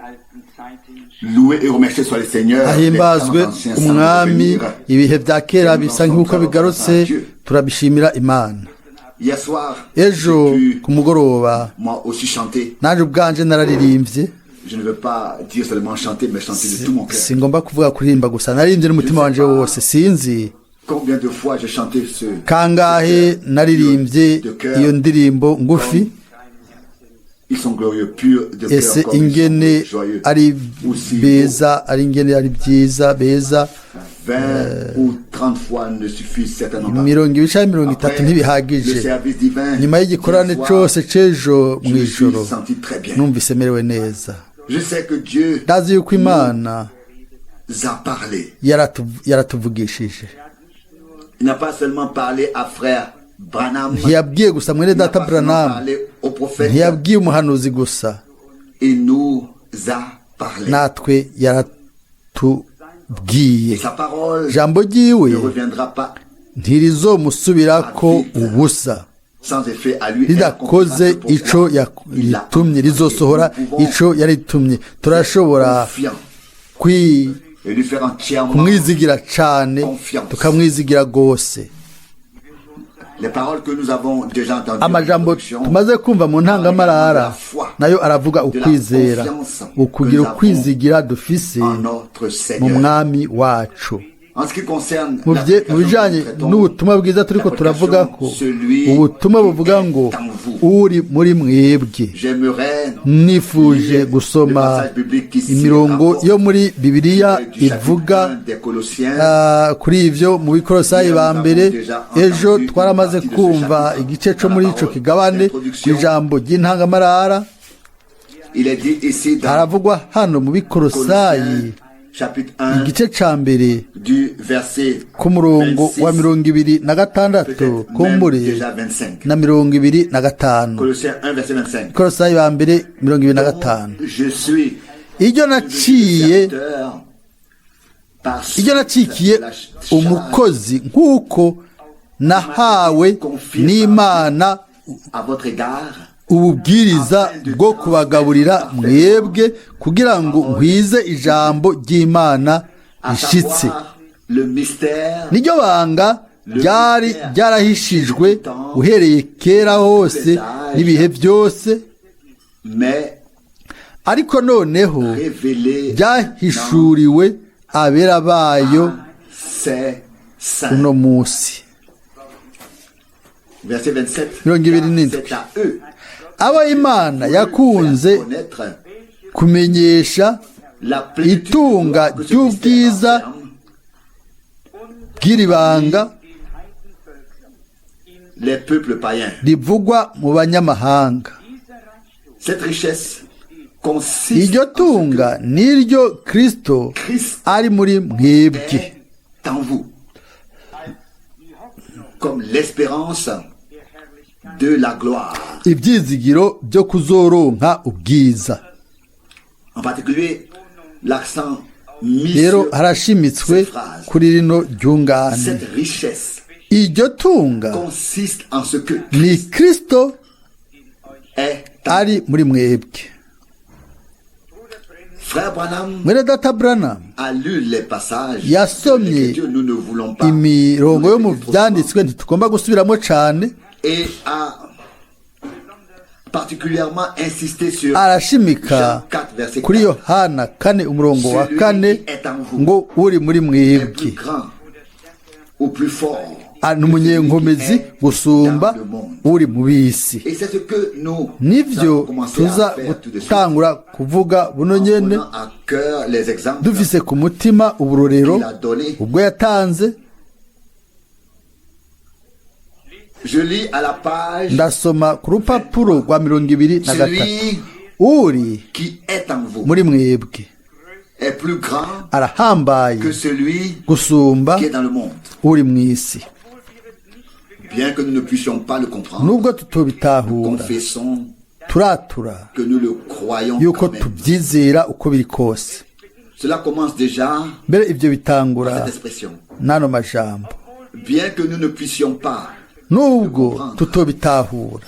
alten Zeiten. Loué et remercié soit le Seigneur. Les temps Ahimbazwe anciens semblent Umwami. revenir. Ibihe bya kera bisa nk'uko bigarutse, turabishimira Imana. Hier soir, Ejo j'ai pu ku mugoroba moi aussi chanter. nanjye ubwanje nararirimbye. Je ne veux pas dire seulement chanter, mais chanter de tout mon cœur. Singomba kuvuga kuririmba gusa, naririmbye n'umutima wanje wose. Sinzi Combien de fois j'ai chanté ce kangahe naririmbye de cœur. iyo ndirimbo ngufi. Ils sont glorieux, purs de cœur, Ese comme ils ingene sont joyeux. ari Aussi beza, ari ingene ari byiza, beza. 20 ou 30 fois ne suffisent certainement pas. 20 canke 30 Après le ntibihagije. service divin, Nyuma y'igikorane hier soir, cose c'ejo je me suis mw'ijoro, senti très bien. numvise merewe neza. Je sais que Dieu Ndazi yuko Imana nous a parlé. yaratuvugishije. Il n'a pas seulement parlé à frère Branham. Ntiyabwiye gusa mwene Il n'a data pas seulement Branham, parlé au prophète. ntiyabwiye umuhanuzi gusa, Il nous a parlé. natwe yaratubwiye. Sa parole Ijambo ryiwe ne reviendra pas ntirizomusubirako ubusa sans effet à lui. ridakoze Elle accomplira ico ce pourquoi il l'a yaritumye, envoyé. rizosohora Nous pouvons ico yaritumye. Turashobora confiant et lui faire entièrement kumwizigira cane, confiance. Tukamwizigira rwose. Les paroles que nous avons déjà entendues en Amajambo introduction tumaze kumva mu ntangamarara nayo aravuga ukwizera, ukugira ukwizigira dufise en notre mu Seigneur. Mwami wacu. En ce qui concerne Mu la bye- mu prédication bijanye que nous traitons, n'ubutumwa bwiza turiko la turavuga prédication, ko celui ubutumwa qui buvuga est ngo en vous. uri muri mwebwe, J'aimerais nifuje lire gusoma le passage biblique qui s'y imirongo rapporte, yo muri Bibiliya du chapitre ivuga 1 des Colossiens. Kuri ivyo mu Bikorosayi ba mbere. Ejo twaramaze kumva igice co muri ico kigabane ku ijambo ry'intangamarara. Il est dit ici dans Haravugwa hano mu Bikorosayi Colossiens, chapitre 1 igice ca mbere du verset ku murongo wa 26, 26 peut-être même kumbure déjà 25. na 25. Colossiens 1 verset 25. Bikorosayi ba mbere 25. Je suis Iryo naciye serviteur par iryo nacikiye la charge umukozi nk'uko nahawe n'Imana à votre égard ububwiriza bwo kubagaburira mwebwe kugira ngo nkwize ijambo ry'Imana à rishitse. Savoir le mystère Niryo banga ryari ryarahishijwe uhereye kera hose n'ibihe byose, mais ariko noneho révélé ryahishuriwe abera bayo dans ses saints. uno munsi. Verset 27. 27. C'est à eux Abo Imana yakunze faire connaître kumenyesha la plénitude itunga que ce mystère ry'ubwiza renferme bw'iri banga les peuples païens. rivugwa mu banyamahanga. Cette richesse consiste Iryo en ce tunga niryo Kristo que Christ ari muri mwebwe est en vous, comme l'espérance de la gloire. Ibyizigiro byo kuzoronka ubwiza. En particulier, l'accent mis Rero sur harashimitswe kuri rino ryungane. cette richesse Iryo tunga consiste en ce que ni Kristo est en ari muri mwebwe. Frère Branham Mwene data Branham a lu les passages de yasomye l'Écriture, nous ne voulons pas imirongo yo nous mu répéter trop byanditswe, ntitugomba gusubiramo cane. souvent, et a particulièrement insisté sur Arashimika Jean 4, verset kuri 4. Yohana 4 umurongo wa 4 ngo uri muri Est mwebwe plus grand ou plus fort ni umunyenkomezi gusumba dans le monde. Uri mu bisi. Et c'est ce que nous Nivyo allons commencer à tuza faire tout de suite gutangura kuvuga buno en nyene, prenant à cœur les exemples dufise ku mutima uburorero qu'il a donnés. ubwo yatanze. Je lis à la page Ndasoma ku rupapuro rwa 23. Celui Uri qui est en vous muri mwebwe est plus grand arahambaye que celui gusumba qui est dans le monde. Uri mu isi. Bien que nous ne puissions pas le comprendre, Nubwo tutobitahura, confessons turatura que nous le croyons yuko quand même. Tubyizera uko biri kose. Cela commence déjà Mbere ibyo par bitangura cette expression. N'ano majambo. Bien que nous ne puissions pas Nubwo tutobitahura,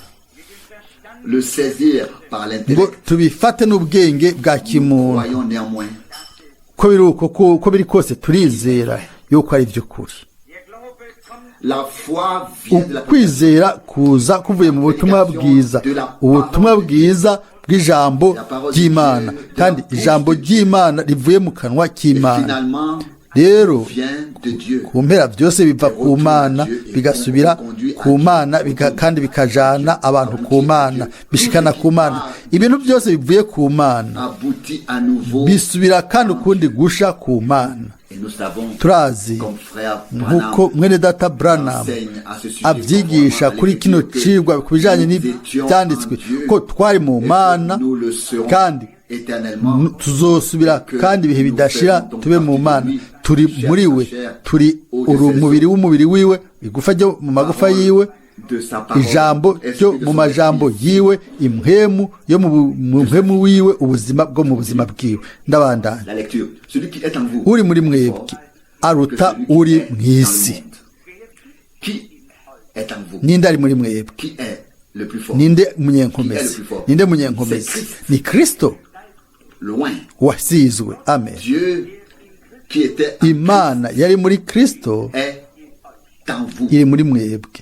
le saisir par ngo l'intellect. tubifate n'ubwenge bwa kimuntu. Croyons néanmoins Ko biri uko, ko biri kose turizera yuko ari iby'ukuri. La foi vient de la Ukwizera kuza kuvuye mu butumwa bwiza, ubutumwa bwiza bw'ijambo ry'Imana, kandi ijambo ry'Imana rivuye mu kanwa Et k'Imana. finalement Rero vient de Dieu. ku mpera byose biva ku Mana, bigasubira ku Mana, kandi bikajana abantu ku Mana, bishikana ku Mana. Ibintu byose bivuye ku Mana Aboutit à nouveau. bisubira kandi ukundi gusha ku Mana. Et nous savons, Turazi comme frère nk'uko Branham mwene data Branham enseigne à ce sujet, abyigisha conformément à kuri kino l'écriture, que cigwa ku bijanye nous étions n'ivyanditswe, en Dieu ko twari mu et que Mana nous le serons kandi éternellement. tuzosubira kandi ibihe bidashira tube mu Mana. Turi muri we, turi umubiri w'umubiri wiwe, igufa ryo mu magufa yiwe, De sa parole, ijambo ryo esprit de mu son majambo esprit. yiwe, impwemu yo mu mpwemu wiwe, ubuzima bwo mu buzima bwiwe. Ndabandanya. La lecture. Celui qui est en vous Uri muri mwebwe fort que aruta celui qui uri est dans le mw'isi. monde. Qui est en vous? Ninde ari muri mwebwe? Qui est le plus fort? Ninde munyenkomezi? Ninde munyenkomezi? Ni Kristo Loin. wasizwe. Amen. Dieu qui était en Imana yari muri Kristo est en vous. iri muri mwebwe.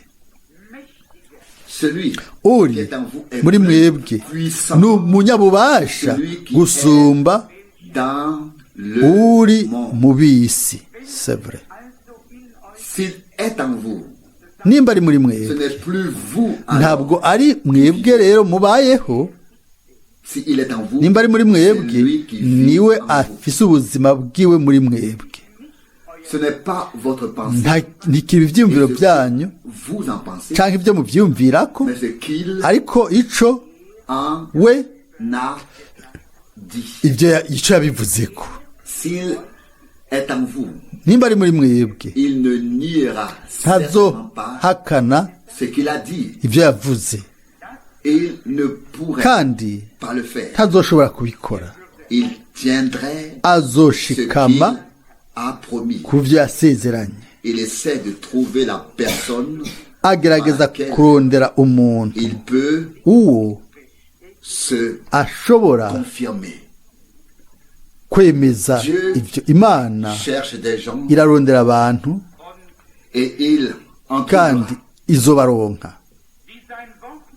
Celui qui Uri est en vous est muri plus mwebwe puissant ni umunyabubasha gusumba dans le uri monde. mu b'isi. C'est vrai. S'il est en vous, Nimba ari muri ce mwebwe, n'est plus vous alors. ntabwo ari mwebwe rero mubayeho. S'il est en vous, Nimba ari muri c'est mwebwe, lui qui vit niwe en vous. afise ubuzima bwiwe muri mwebwe. Ce n'est pas votre pensée, Ntikiba ivyiyumviro et ce que byanyu vous en pensez, canke ibyo muvyiyumvirako, mais ce qu'il ariko ico en we a dit. ivyo ico yabivuzeko. S'il est en vous, Nimba ari muri mwebwe, il ne niera certainement pas ntazohakana ce qu'il a dit. ivyo yavuze, Il ne pourrait kandi pas le faire. ntazoshobora kubikora. Il tiendrait ce qu'il Azoshikama a promis. ku vyo yasezeranye. Il essaie de trouver la personne Agerageza kurondera umuntu il peut uwo se ashobora confirmer. kwemeza Dieu ivyo. Imana Cherche des gens irarondera abantu et il en kandi trouvera izobaronka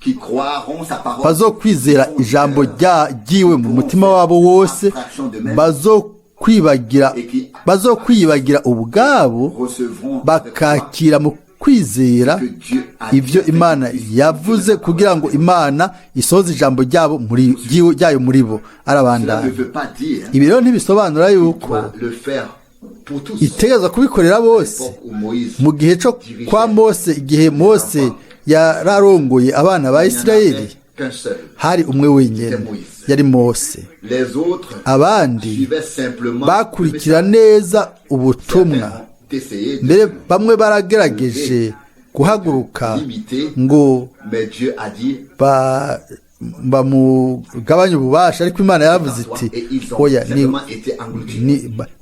qui croiront sa parole. bazokwizera ijambo ryiwe mu mutima wabo wose, bazokwibagira bazokwiyibagira ubwabo, Recevront avec foi bakakira mu kwizera que Dieu a dit ivyo afin Imana qu'ils puissent yavuze, kugira ngo Imana isohoze ijambo ryabo muri ryayo muri bo. Cela ne Arabandanya. veut pas dire Ibi rero ntibisobanura yuko doit le faire pour tous. itegerezwa kubikorera bose. L'époque où Moïse Mu gihe co kwa Mose, igihe Mose yararongoye abana ba il n'y en Isirayeli, avait qu'un seul. hari umwe wenyene, yari Mose. Les autres Abandi suivaient simplement bakurikira le message. neza ubutumwa. Certains ont essayé de Mbere bamwe baragerageje guhaguruka ngo mais Dieu a dit bamugabanye ububasha, ariko Imana yaravuze iti et ils ont oya, ni, simplement été engloutis.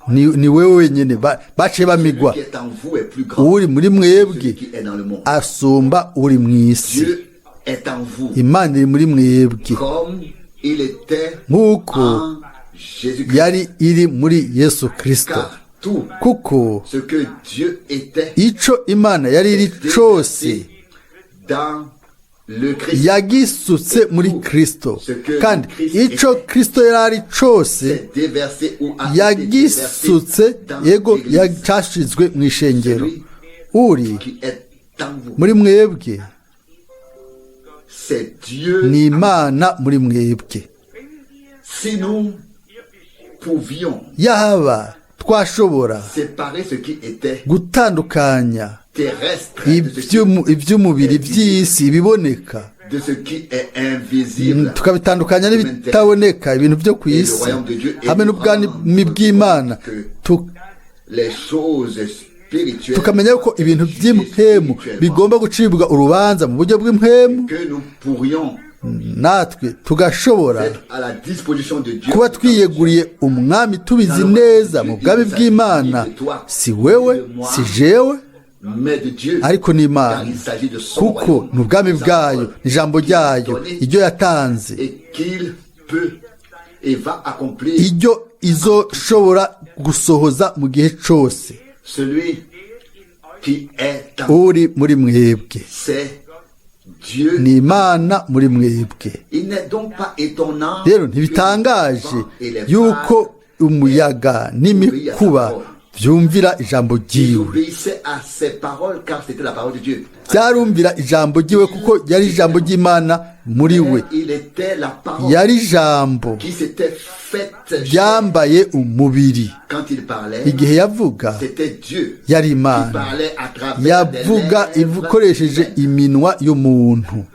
ni wewe wenyene. Baciye bamigwa. Celui qui est en vous est plus grand Uri muri que mwebwe celui qui est dans le monde. asumba uri mw'isi. Dieu est en vous Imana iri muri mwebwe comme il était nk'uko en Jésus-Christ. yari iri muri Yesu Kristo, Car tout kuko ce que Dieu était ico Imana yari iri est cose déversé dans le Christ. yagisutse muri Kristo, kandi ico Kristo yari ari cose S'est déversé ou a été déversé yagisutse, dans yego, l'Église yacashizwe mu ishengero. Uri qui est en vous. muri mwebwe C'est Dieu. ni Imana muri mwebwe. Si nous pouvions Yaba twashobora séparer ce qui était gutandukanya terrestre de ce qui, iby'umubiri by'isi ibiboneka, de ce qui est invisible, tukabitandukanya n'ibitaboneka, ibintu byo ku isi hamwe n'ubwami bw'Imana, les choses spirituelles, tukamenya yuko ibintu by'impwemu bigomba gucibwa urubanza mu buryo bw'impwemu, que nous pourrions natwe tugashobora être à la disposition de Dieu. kuba twiyeguriye umwami tubizi neza mu bwami bw'Imana. Si wewe, si jewe, Mais de Dieu, ariko ni car Imana, il s'agit de son kuko royaume, ni ubwami de sa bwayo, parole, ni ijambo qu'il a ryayo, donné iryo yatanze, et qu'il peut et va accomplir. Iryo izoshobora gusohoza mu gihe cose. Celui qui est en Uri muri mwebwe c'est Dieu. ni Imana muri mwebwe. Il n'est donc pas étonnant Rero que ntibitangaje le vent et les yuko vagues umuyaga n'imikuba vyumvira ijambo ils ryiwe. obéissaient à ses paroles car c'était la parole de Dieu. Byarumvira ijambo ryiwe kuko yari ijambo ry'Imana muri we. Il était la parole Yari ijambo qui s'était faite chair. ryambaye umubiri. Quand il parlait, Igihe yavuga, c'était Dieu yari qui Imana parlait à travers des yavuga lèvres ikoresheje humaines. Iminwa y'umuntu.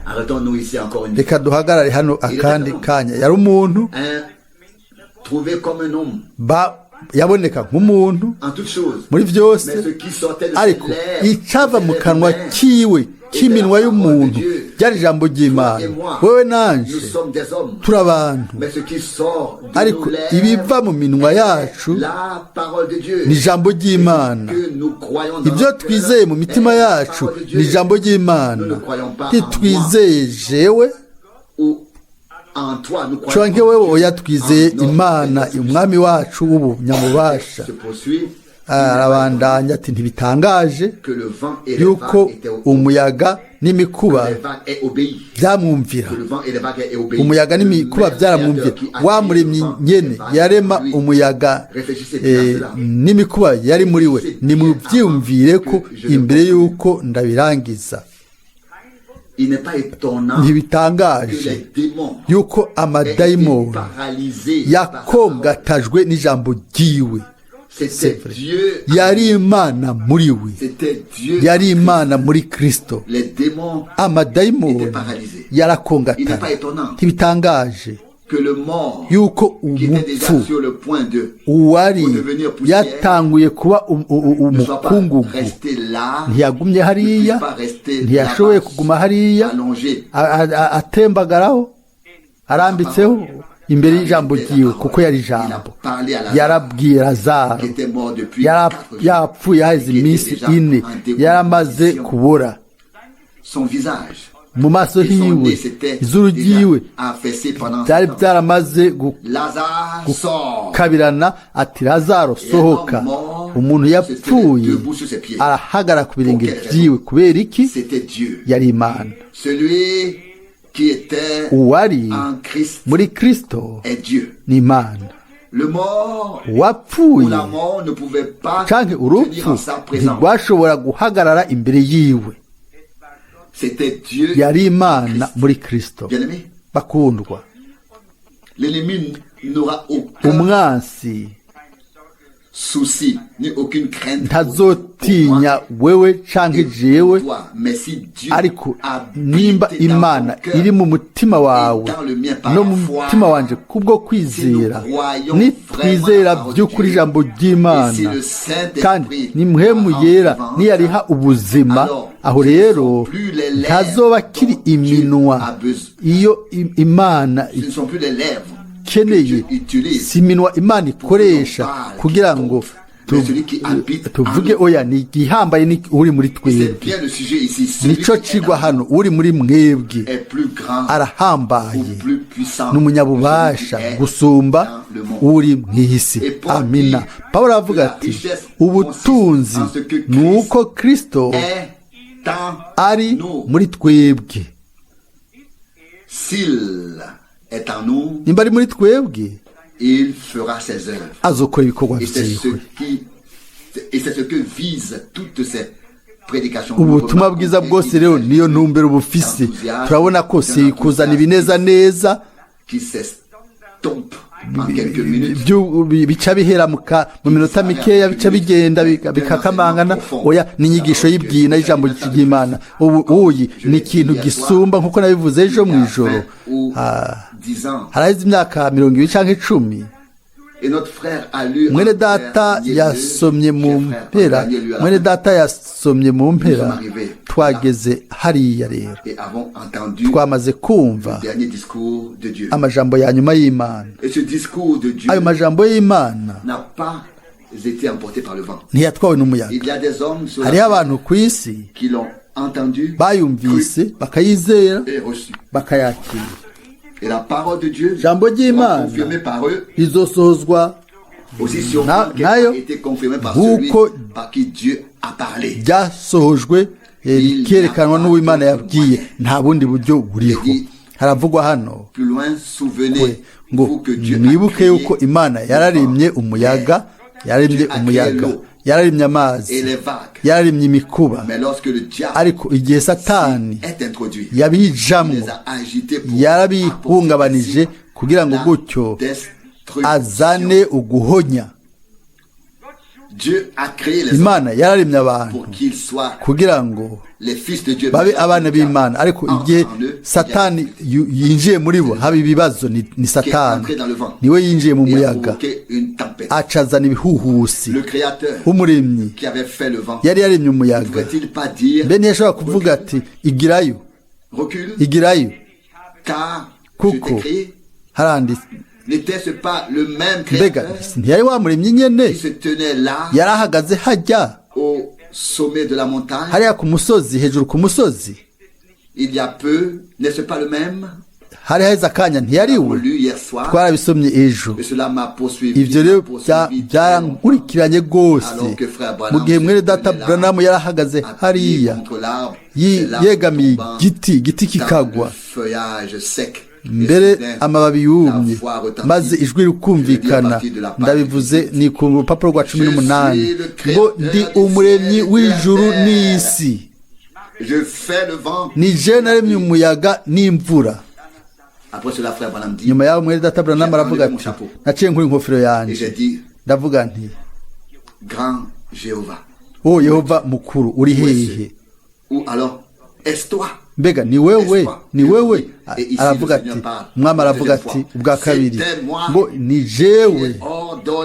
Arrêtons-nous ici encore une fois. Reka duhagarare hano akandi kanya. Yari umuntu Un, trouvé comme un homme ba yaboneka nk'umuntu en toutes choses. muri byose, Mais ce qui sortait de ses ariko lèvres, icava de mu ses kanwa lèvres, kiwe, k'iminwa y'umuntu, ryari ijambo ry'Imana. Toi et moi, Wewe nanje nous sommes des hommes. turi abantu, Mais ce qui sort de ariko nos lèvres ibiva mu minwa est yacu la parole de Dieu. ni ijambo ry'Imana. Que nous croyons dans Ibyo notre cœur twizeye mu mitima est la yacu parole de Dieu. ni ijambo ry'Imana. Nous ne croyons pas en Ntitwizeye jewe ou en toi, nous croyons canke en wewe, Dieu, oya, twizeye en notre Imana, Seigneur. Umwami wacu w'ubunyamubasha. Se poursuit. Arabandanya ati ntibitangaje Que le vent et les yuko vagues étaient umuyaga n'imikuba les vagues aient obéi. byamwumvira. Que le vent et les vagues aient obéi. Umuyaga Le n'imikuba même byaramwumvira. Créateur qui a Wa créé le muremyi vent et nyene les vagues yarema en lui. umuyaga Réfléchissez bien à cela. n'imikuba yari muri we. Nimuvyiyumvire ko imbere y'uko ndabirangiza. Il n'est pas étonnant que Ntibitangaje les démons yuko aient été amadayimoni paralysés par sa parole. yakongatajwe n'ijambo ryiwe. C'était Vrai. Dieu. Yari Imana muri we. C'était Dieu. Yari Imana muri Kristo. Les démons Amadayimoni étaient paralysés. Il n'est yarakongatana. pas étonnant Ntibitangaje que le mort yuko qui était déjà umupfu sur le point de uwari devenir poussière yatanguye kuba ne soit pas umukungugu resté là, ntiyagumye ne hariya, puisse pas rester ntiyashoboye là-bas, kuguma hariya allongé. atembagaraho arambitseho imbere y'ijambo ryiwe, kuko yari ijambo. Yarabwiye Lazaro Qui était mort depuis 4 jours, yapfuye haheze qui était iminsi déjà 4 en décomposition. yaramaze kubora. Son visage Mu maso et son hiwe, nez s'étaient izuru déjà ryiwe affaissés pendant byari 7 ans. byaramaze Lazare sort. gukabirana. Ati Lazaro sohoka. Umuntu yapfuye arahagarara ku birenge byiwe. Kubera iki? C'était Dieu. Yari Imana. Celui qui était Uwari en Christ muri Kristo est Dieu. ni Imana. Le mort Uwapfuye ou la mort ne pouvait pas canke tenir urupfu en sa présence. ntirwashobora guhagarara imbere yiwe. C'était Dieu. Yari Imana muri Kristo. Bien-aimé, Bakundwa, l'ennemi n'aura aucun umwansi souci ni aucune crainte pour moi ntazotinya wewe canke et pour jewe, toi. Mais si Dieu ariko habite nimba dans Imana ton cœur iri mu mutima wawe et dans le mien par no la mu foi, mutima wanje kubwo kwizera, si nous croyons nitwizera vraiment la parole by'ukuri de Dieu, ijambo ry'Imana, et si le Saint-Esprit kandi ni Mpwemu la Yera rend niyariha ubuzima, alors, aho ce ne rero sont plus les lèvres ntazoba akiri dont Dieu iminwa a besoin. iyo Imana Ce ne sont plus les lèvres que ikeneye, Dieu utilise si iminwa Imana ikoresha kugira ngo tuvuge, oya, ni igihambaye ni uri muri C'est twebwe. bien le sujet ici. Celui Nico qui est cigwa en hano, uri muri mwebwe est plus grand arahambaye ou plus puissant n'umunyabubasha que celui qui est gusumba dans le monde. uri mw'isi. Et Paul Amina. dit Pawulo aravuga que la ati richesse ubutunzi consiste en ce que ni Christ uko Kristo est en ari nous. muri twebwe. S'il est en nous, Nimba ari muri twebwe, il fera ses œuvres. azokora ibikorwa Et c'est ce vyiwe. qui, et c'est ce que visent toutes ces prédications. Ubutumwa bwiza bwose rero niyo ntumbero bufise. Turabona ko si kuzana ibinezaneza Qui s'estompe en quelques minutes. bica bihera mu minota mikeya, bica bigenda bikakamangana. Oya, ni inyigisho y'ibwina y'ijambo ry'Imana. Ubu uyi ni ikintu gisumba, nk'uko nabivuze ejo mu ijoro. Ou Ah, 10 ans. haraheze imyaka 20 canke 10. Et notre frère a lu Mwene en data dernier lieu, yasomye mu cher frère, en mpera, dernier lieu à la mwene fin, data yasomye mu mpera. Twageze hariya rero, et avons entendu twamaze kumva le dernier discours de Dieu. amajambo ya nyuma y'Imana. Et ce discours de Dieu Ayo majambo y'Imana n'a pas été emporté par le vent. Ntiyatwawe n'umuyaga. Il y a des hommes sur la Hariho terre abantu ku isi qui l'ont entendu, bayumvise, cru bakayizera, et reçu. bakayakira. Et la parole de Dieu Ijambo sera ry'Imana confirmée par eux, rizosohozwa aussi sûrement qu'elle nayo a été confirmée par celui nk'uko par qui Dieu a parlé. ryasohojwe, rikerekanwa n'uw'Imana yabwiye. Nta bundi buryo buriho. Haravugwa hano Plus loin, kure ngo souvenez-vous que Dieu a mwibuke créé yuko Imana yararemye umuyaga, yararemye umuyaga, yararemye et amazi, les vagues. yararemye imikuba. Mais lorsque le diable Ariko igihe Satani est introduit, il yabijamwo, les a agités pour yarabihungabanije apporter kugira ngo la gutyo destruction. azane uguhonya. Dieu a créé les hommes Imana yararemye abantu pour qu'ils soient kugira ngo les fils de Dieu. babe abana b'Imana, ariko Entre igihe en eux, il y a Satani yinjiye muri bo, haba ibibazo. Ni Satani niwe yinjiye mu et a muyaga, provoqué une tempête. acazana ibihuhusi. Le Créateur Umuremyi qui avait fait le vent, yari yaremye umuyaga, pouvait-il pas dire mbe ntiyashobora kuvuga ati: "Igirayo, recule, igirayo, car je kuko t'ai créé"? haranditse"? N'était-ce pas le même Mbega Créateur ntiyari wamuremye nyene qui se tenait là yari ahagaze hajya au sommet de la montagne hariya ku musozi, hejuru ku musozi il y a peu? N'est-ce pas le même? Hari haheze akanya? Ntiyari Nous l'avons we? lu hier soir Twarabisomye ejo. et cela m'a poursuivi, Ivyo m'a rero poursuivi très longtemps. byarankurikiranye rwose Alors que frère mu Branham gihe se mwene data tenait là, Branamu yari ahagaze appuyé hariya contre l'arbre, c'est l'arbre yegamiye tombant igiti, igiti dans kikagwa le feuillage sec. Et mbere soudain, amababi la yumye, voix retentit. maze ijwi Je le dis à rikumvikana. partir de la page Ndabivuze ni ku rupapuro rwa cumi Je n'umunani suis le ngo: "Ndi créateur du umuremyi ciel et de la w'ijuru terre. n'isi. Je fais le vent. Ni je naremye umuyaga n'imvura." Après cela, frère Branham dit, Nyuma yaho mwene data Branham aravuga ati: "Naciye nkura inkofero et yanjye, j'ai dit, ndavuga nti: grand Jéhovah, 'O Yehova mukuru, uri hehe?' ou alors, est-ce toi? Mbega ni wewe? Ni wewe?" Aravuga ati, Umwami aravuga ati ubwa kabiri ngo: "Ni jewe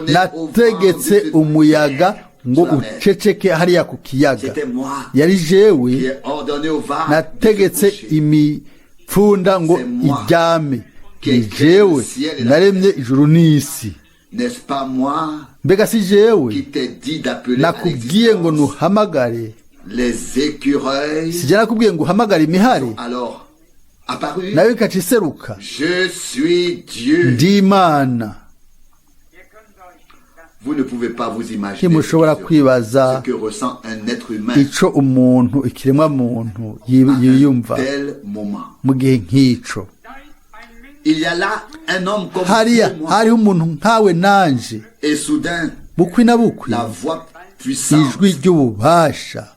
nategetse umuyaga ngo uceceke hariya ku kiyaga. C'était moi Yari qui jewe ai ordonné au vagues de se nategetse coucher. imipfunda ngo iryame. Ni jewe naremye ijuru n'isi. N'est-ce pas moi Mbega si jewe qui t'ai dit d'appeler à nakubwiye ngo l'existence nuhamagare?" les écureuils Si je nakubwiye ngo uhamagare imihari, alors apparus? nayo ikaca iseruka? Je suis Dieu. Ndi Imana." Vous ne pouvez pas vous imaginer Ntimushobora kwibaza ce que ressent un être humain ico umuntu, ikiremwa muntu à un yiyumva tel moment. mu gihe nk'ico. Il y a là un homme comme Hariya vous et moi. hariho umuntu nkawe nanje. Et soudain, Bukwi na bukwi, la voix puissante ijwi ry'ububasha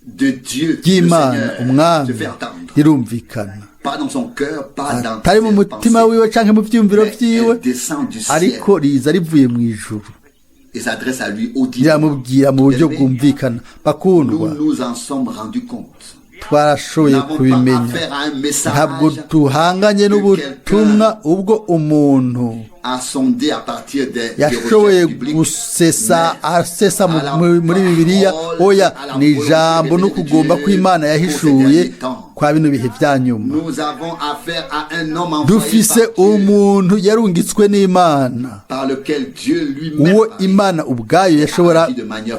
de Dieu, le ry'Imana, Seigneur, se Umwami, fait entendre. rirumvikana. Pas dans son cœur, pas dans Atari mu ses mutima pensées, wiwe canke mu vyiyumviro mais vyiwe, elle descend du ciel ariko riza rivuye mu ijuru, et s'adresse à lui audiblement. riramubwira mu buryo bwumvikana. Bakundwa, Nous nous en sommes rendus compte. twarashoboye Nous n'avons pas kubimenya. affaire à un message Ntabwo tuhanganye n'ubutumwa ubwo umuntu à sonder à partir des yashoboye recherches bibliques, gusesa mais asesa muri Bibiliya. Oya, ni ijambo no kugomba kw'Imana yahishuye kwa bino bihe bya nyuma. nous avons affaire à un homme envoyé Dufise par Dieu, umuntu yarungitswe n'Imana, par lequel Dieu lui-même uwo parlait. Imana ubwayo yashobora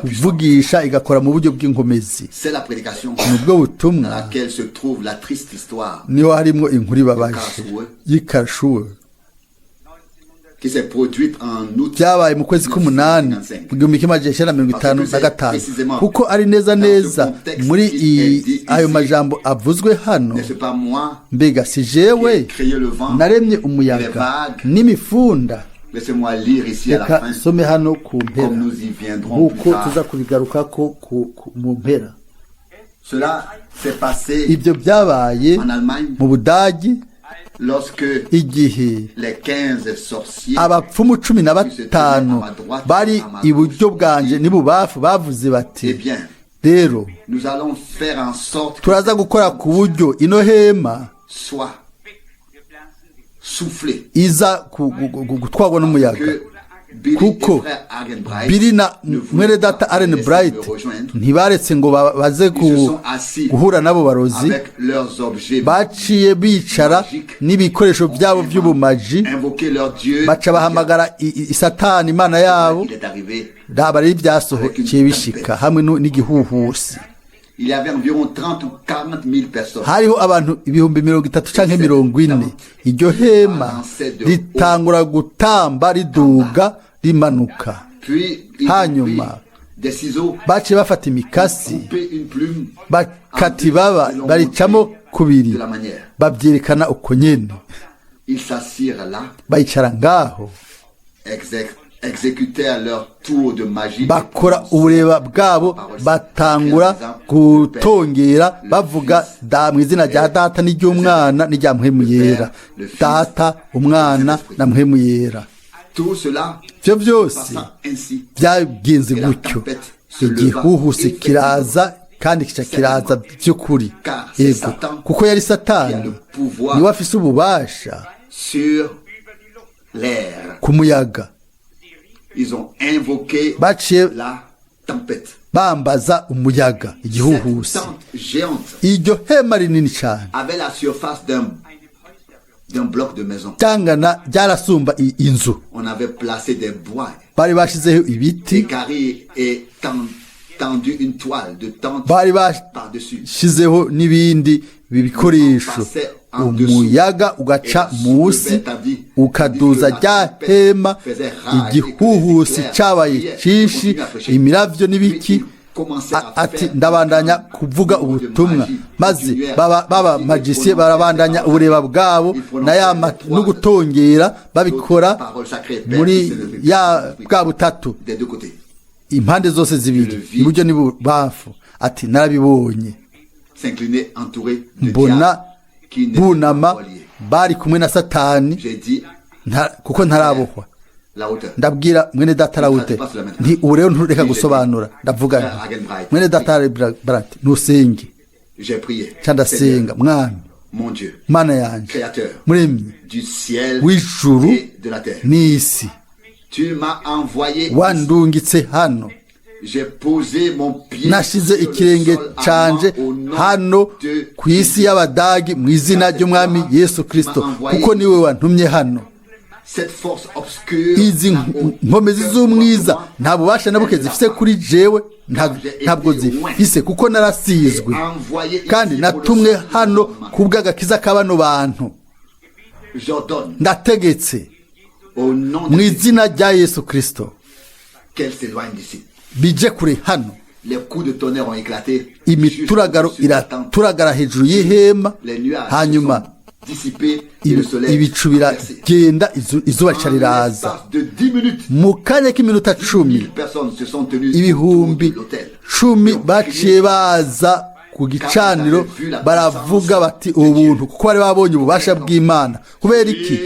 kuvugisha igakora mu buryo bw'inkomezi. C'est la prédication Ni ubwo dans butumwa laquelle se trouve la triste histoire niho harimo inkuru ibabaje y'Ikarushuwe qui s'est produite en août byabaye mu kwezi k'umunani mu 1955, kuko ari neza neza muri ayo majambo avuzwe hano: N'est-ce pas moi "Mbega si jewe qui ai créé le vent, naremye umuyaga n'imifunda?" Laissez-moi lire ici à la Reka fin, nsome hano ku mpera, comme nous y viendrons plus nk'uko tuza tard. kubigarukako mu mpera. Cela s'est passé Ibyo byabaye en Allemagne mu Budagi lorsque igihe les 15 sorciers abapfumu 15 bari iburyo bwanje n'ibubafu bavuze bati: Eh bien, "Rero nous allons faire en sorte que turaza gukora ku buryo ino hema soit soufflée, iza gutwarwa n'umuyaga, que Kuko Billy na mwene data Allen Bright ntibaretse ngo baze guhura n'abo barozi, baciye bicara n'ibikoresho byabo by'ubumaji, baca bahamagara Satani imana yabo. Raba rero ibyasohokeye bishika hamwe n'igihuhusi. Il y avait environ 30 ou 40 000 personnes. Hariho abantu 30,000 canke 40,000. Iryo hema ritangura gutamba, riduga, rimanuka. Puis, ils ont Hanyuma pris des ciseaux, baciye bafata imikasi, coupé une plume bakata ibaba, baricamo kubiri, de la manière. babyerekana uko nyene. Ils s'assirent là, Bayicara ngaho, exécutèrent leur tour de magie. Bakora ubureba bwabo, batangura gutongera bavuga da mu izina rya Data n'iry'Umwana n'irya Mpwemu Yera, Data, Umwana na Mpwemu Yera. Tout cela Ivyo byose passa ainsi. byagenze gutyo, igihuhusi kiraza kandi kica kiraza by'ukuri. Yego, kuko yari Satani, niwe afise ububasha Sur l'air. ku muyaga. Ils ont invoqué Baciye la tempête. bambaza umuyaga, Cette igihuhusi. tente géante Iryo hema rinini cyane avait la surface d'un bloc de maison. ryangana, ryarasumba inzu. On avait placé des bois Bari bashizeho ibiti, carrés et tendu une toile de tente bari par-dessus. bashizeho n'ibindi bikoresho, umuyaga ugaca munsi ukaduza rya hema. Igihuhusi cyabaye cyinshi, imiravyo n'ibiki. Ati: "Ndabandanya kuvuga ubutumwa." Maze baba magiciens barabandanya ubureba bwabo na ya no gutongera, babikora muri ya bwa butatu Des deux côtés. impande zose zibiri, iburyo n'ibubamfu. Ati: "Narabibonye." S'incliner entouré de Mbona diables qui n'étaient bunama pas liés. bari kumwe na Satani. J'ai dit Kuko ntarabohwa. la hauteur. Ndabwira mwene data Rawute nti: "Ubu rero ntureka gusobanura." Ndavuga nti: "Mwene data Brandt, ntusenge." J'ai prié. Ca ndasenga: "Mwami, Mon Dieu, Mana yanje, Créateur Muremyi du ciel w'ijuru et de la terre. n'isi, Tu m'as envoyé ici. Wandungitse hano. J'ai posé mon pied Nashize sur le ikirenge sol canje allemand au nom hano de ku isi y'Abadagi mu izina ry'Umwami Yesu Kristo, kuko niwe wantumye hano. Cette force obscure Izi n'a aucun nkomezi z'umwiza pouvoir nta bubasha na buke zifise kuri jewe, ntabwo zifise, kuko narasizwe kandi natumwe hano kubw'agakiza k'abano bantu. J'ordonne Ndategetse au nom de mu Jésus izina rya Yesu Kristo qu'elle s'éloigne d'ici. bije kure hano." Les coups de tonnerre ont éclaté Imituragaro juste au-dessus de la tente. iraturagara hejuru y'ihema. Les nuages se Hanyuma sont dissipés et le soleil ibicu a percé. biragenda, izuba rica En riraza. l'espace de 10 minutes, Mu kanya k'iminota 10, 1000 personnes se sont tenues autour ibihumbi de l'autel. cumi Et ont baciye crié. baza ku gicaniro, baravuga bati: "Ubuntu," kuko bari babonye ububasha bw'Imana. Kubera iki?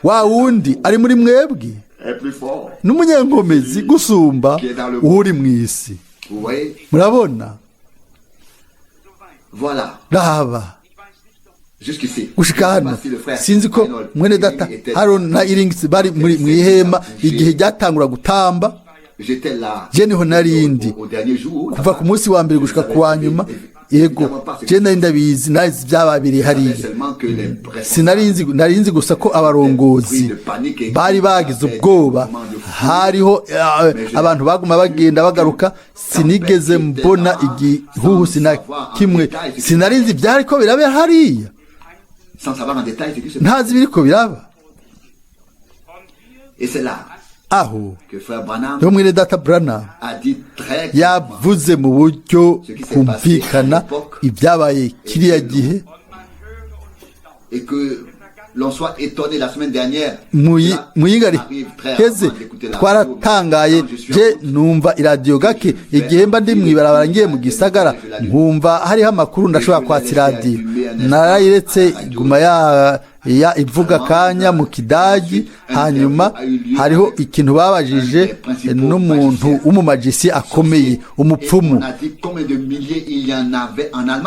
Wa wundi ari muri mwebwe Est plus fort. n'umunyenkomezi gusumba uri mu isi. Vous voyez? Murabona? Voilà. Raba. Jusqu'ici. Gushika hano, sinzi ko mwene data Haron na Iringisi bari muri mu ihema igihe ryatangura gutamba. J'étais là. Je niho narindi Au dernier jour. kuva ku munsi wa mbere gushika ku wa nyuma. Yego, je nari ndabizi, nazi byababereye hariya. Sinarinzi, narinzi gusa ko abarongozi bari bagize ubwoba, hariho abantu baguma bagenda bagaruka. Sinigeze mbona igihuhusi na kimwe, sinarinzi byariko biraba hariya. Sans savoir en détail ce qui se passe. Ntazi ibiriko biraba. Et c'est là Aho que frère Branham niho mwene data Branham a dit très clairement yavuze mu buryo bwumvikana ibyabaye kiriya gihe. Et que l'on soit étonné la semaine dernière. Muyinga heze twaratangaye. Je numva iradiyo gake. Igihe mba ndi mw'ibarabara ngiye mu gisagara, nkumva hariho amakuru, ndashobora kwatsa iradiyo. Narayiretse iguma ya ya ivuga kanya mu Kidagi. Hanyuma hariho ikintu babajije n'umuntu w'umumagisi akomeye, umupfumu,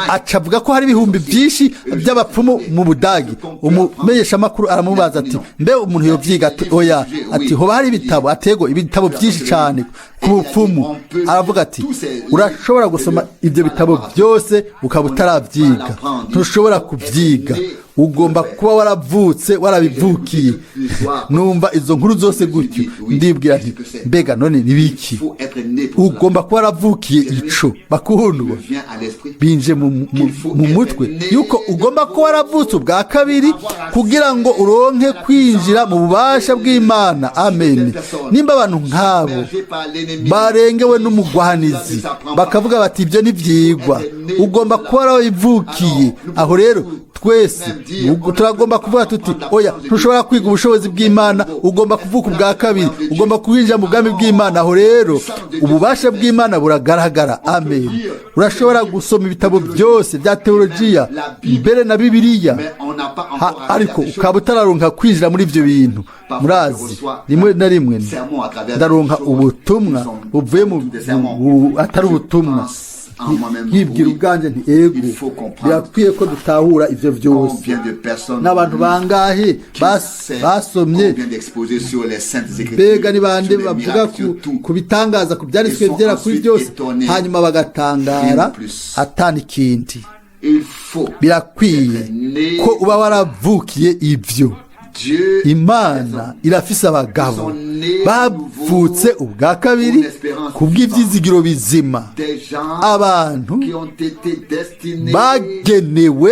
aca avuga ko hari ibihumbi byinshi by'abapfumu mu Budagi. Umumenyeshamakuru aramubaza ati: "Mbe umuntu yovyiga?" Ati: "Oya." Ati: "Hoba hari ibitabo?" Atego ibitabo byinshi cyane ku bupfumu. Aravuga ati: "Urashobora gusoma ibyo bitabo byose ukaba utaravyiga, ntushobora kubyiga, ugomba kuba waravutse warabivukiye." Numva izo nkuru zose gutyo, ndibwira nti: "Mbega none nibiki?" Ugomba kuba waravukiye ico. Bakundwa, binje mu mutwe yuko ugomba kuba waravutse ubwa kabiri kugira ngo uronke kwinjira mu bubasha bw'Imana. Amen. Nimba abantu nk'abo barengewe n'umugwanizi bakavuga bati: "Ibyo ntibyigwa," ugomba kuba warabivukiye. Aho rero twese turagomba kuvuga tuti: "Oya, ntushobora kwiga ubushobozi bw'Imana, ugomba kuvuka ubwa kabiri, ugomba kwinjira mu bwami bw'Imana." Aho rero ububasha bw'Imana buragaragara. Amen. Urashobora gusoma ibitabo byose bya teolojiya mbere na Bibiliya, ariko ukaba utararonka kwinjira muri ibyo bintu. Murazi, rimwe na rimwe ndaronka ubutumwa buvuye mu atari ubutumwa, nkibwira ubwanjye nti: "Ego, birakwiye ko dutahura ibyo byose." N'abantu bangahe basomye? Mbega ni bande bavuga ku bitangaza, ku byanditswe byera, kuri byose, hanyuma bagatangara atana ikindi? Birakwiye ko uba waravukiye ibyo. Imana irafise abagabo bavutse ubwa kabiri kubw'ibyizigiro bizima, abantu bagenewe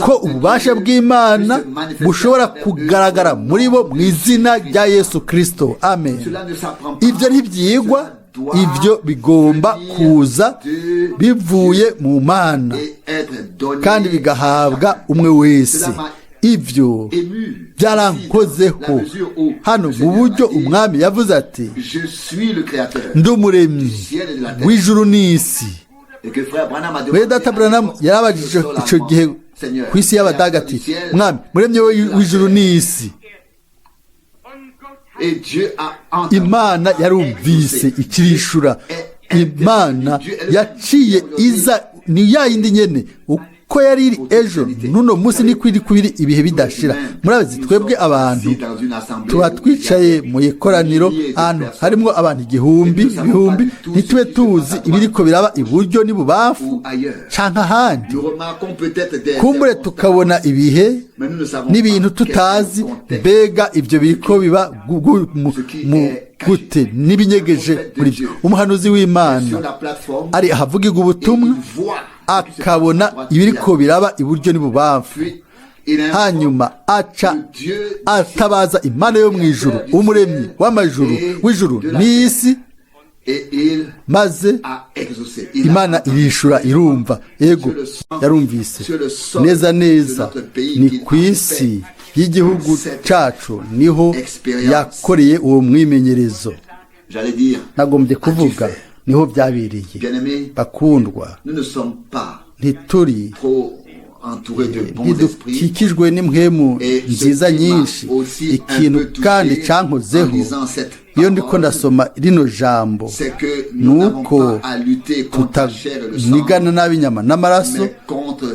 ko ububasha bw'Imana bushobora kugaragara muri bo mu izina rya Yesu Kirisito. Amen. Ibyo ntibyigwa, ibyo bigomba kuza bivuye mu Mana kandi bigahabwa umwe wese. Ibyo byarankozeho hano mu buryo Umwami yavuze ati: "Ndi Umuremyi w'ijuru n'isi." Mwene data Branham yarabajije icyo gihe ku isi y'Abadaga ati: "Mwami, Muremyi w'ijuru n'isi." Imana yarumvise ikirishura. Imana yaciye iza, ni ya yindi nyene uko yari iri ejo, n'uno munsi niko iri kubiri ibihe bidashira. Murabizi, twebwe abantu tuba twicaye mu ikoraniro ahantu harimwo abantu igihumbi, ibihumbi, ntitube tuzi ibiriko biraba iburyo n'ibubamfu canke ahandi. Kumbure tukabona ibihe n'ibintu tutazi. Mbega ibyo biriko biba mu gute n'ibinyegeje muri byo? Umuhanuzi w'Imana ari ahavugirwa ubutumwa, akabona ibiriko biraba iburyo n'ibubamfu, hanyuma aca atabaza Imana yo mu ijuru, Umuremyi w'amajuru, w'ijuru n'isi, maze Imana irishura, irumva. Ego, yarumvise neza neza. Ni ku isi y'igihugu cacu niho yakoreye uwo mwimenyerezo. Nagombye kuvuga, niho byabereye. Bakundwa, ntituri ntidukikijwe n'impwemu nziza nyinshi. Ikintu kandi cankozeho iyo ndiko ndasoma rino jambo ni uko tutanigana n'ab'inyama n'amaraso,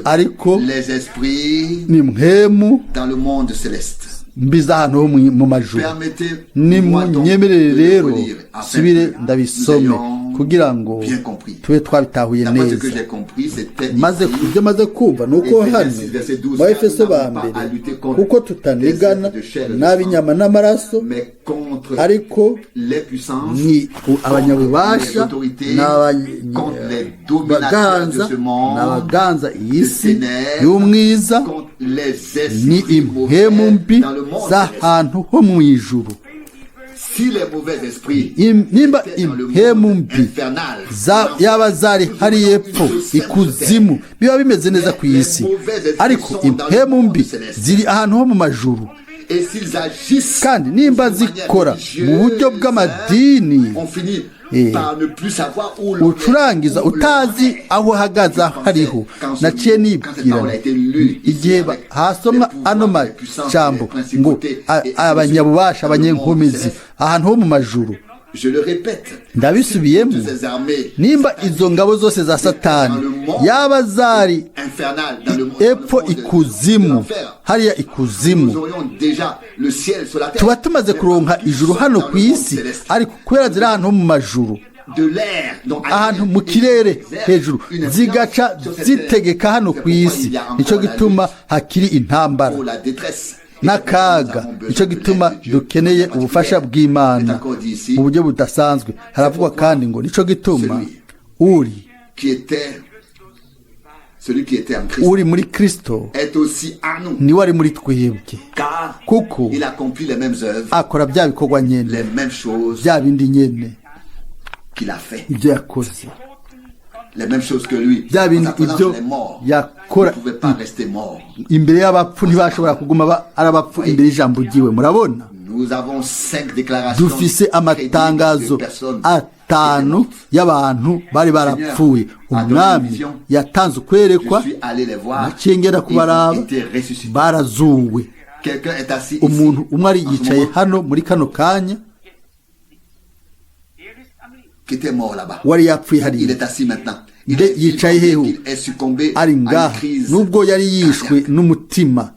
ariko ni mpwemu mbi z'ahantu ho mu majuru. Nimunyemerere rero subire ndabisome kugira ngo tube twabitahuye neza. Maze ibyo maze kumva ni uko hano mu Efeso ba mbere, kuko tutanigana n'ab'inyama n'amaraso, ariko ni abanyabubasha n'abaganza iyi si y'umwiza, ni impwemu mbi z'ahantu ho mu ijuru. Nimba impwemu mbi yaba zari hari epfo ikuzimu, biba bimeze neza ku isi, ariko impwemu mbi ziri ahantu ho mu majuru. Kandi nimba zikora mu buryo bw'amadini, ucurangiza utazi aho uhagaze hariho. Naciye nibwira igihe hasomwa ano majambo ngo abanyabubasha, abanyenkomezi, ahantu ho mu majuru. Ndabisubiyemo, nimba izo ngabo zose za Satani yaba zari epfo ikuzimu, hariya ikuzimu, tuba tumaze kuronka ijuru hano ku isi, ariko kubera ziri ahantu ho mu majuru, ahantu mu kirere hejuru, zigaca zitegeka hano ku isi. Nicyo gituma hakiri intambara n'akaga. Nicyo gituma dukeneye ubufasha bw'Imana mu buryo budasanzwe. Haravugwa kandi ngo nicyo gituma uri muri Kristo niwe ari muri twebwe, kuko akora bya bikorwa nyene, bya bindi nyene ibyo yakoze, bya bindi ibyo yakora imbere y'abapfu. Ntibashobora kuguma ari abapfu imbere y'ijambo ryiwe. Murabona, dufise amatangazo 5 y'abantu bari barapfuye. Umwami yatanze ukwerekwa, naciye ngenda kubaraba, barazuwe. Umuntu umwe ari yicaye hano muri kano kanya, wari yapfuye hariya, yicaye hehe? Ari ngaha, nubwo yari yishwe n'umutima.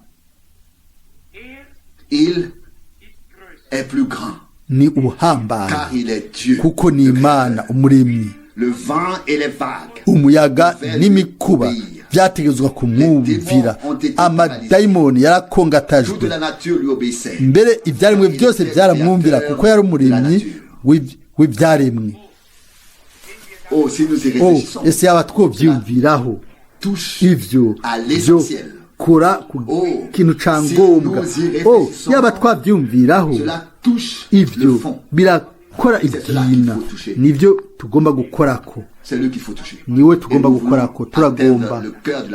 Ni ubuhambaye, kuko ni Imana umuremyi. Umuyaga n'imikuba byategetswe kumwumvira. Amadayimoni yarakongatajwe, mbere ibyaremwe byose byaramwumvira, kuko yari umuremyi w'ibyaremwe. Ese yaba twobyiyumviraho ivyo byo kora ku kintu ca ngombwa? Yaba twabyumviraho ivyo birakora ibyina. Nivyo tugomba gukorako, niwe tugomba gukorako. Turagomba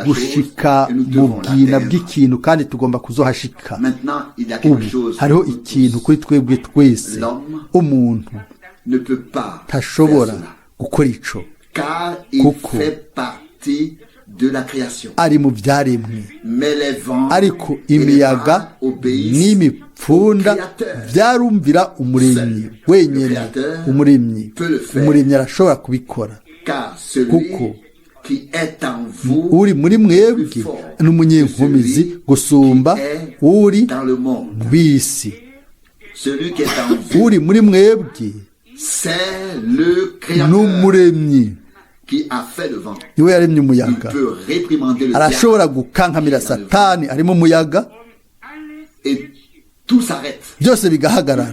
gushika mu bwina bw'ikintu, kandi tugomba kuzohashika. Ubu hariho ikintu kuri twebwe twese. Umuntu ntashobora gukora ico, kuko ari mu byaremwe, ariko imiyaga n'imipfunda byarumvira umuremyi wenyine. Umuremyi arashobora kubikora, kuko uri muri mwebwe ni umunyenkomezi gusumba uri mu bisi. Uri muri mwebwe n'umuremyi, niwe yaremye umuyaga. Arashobora gukankamira Satani arimo umuyaga, byose bigahagarara.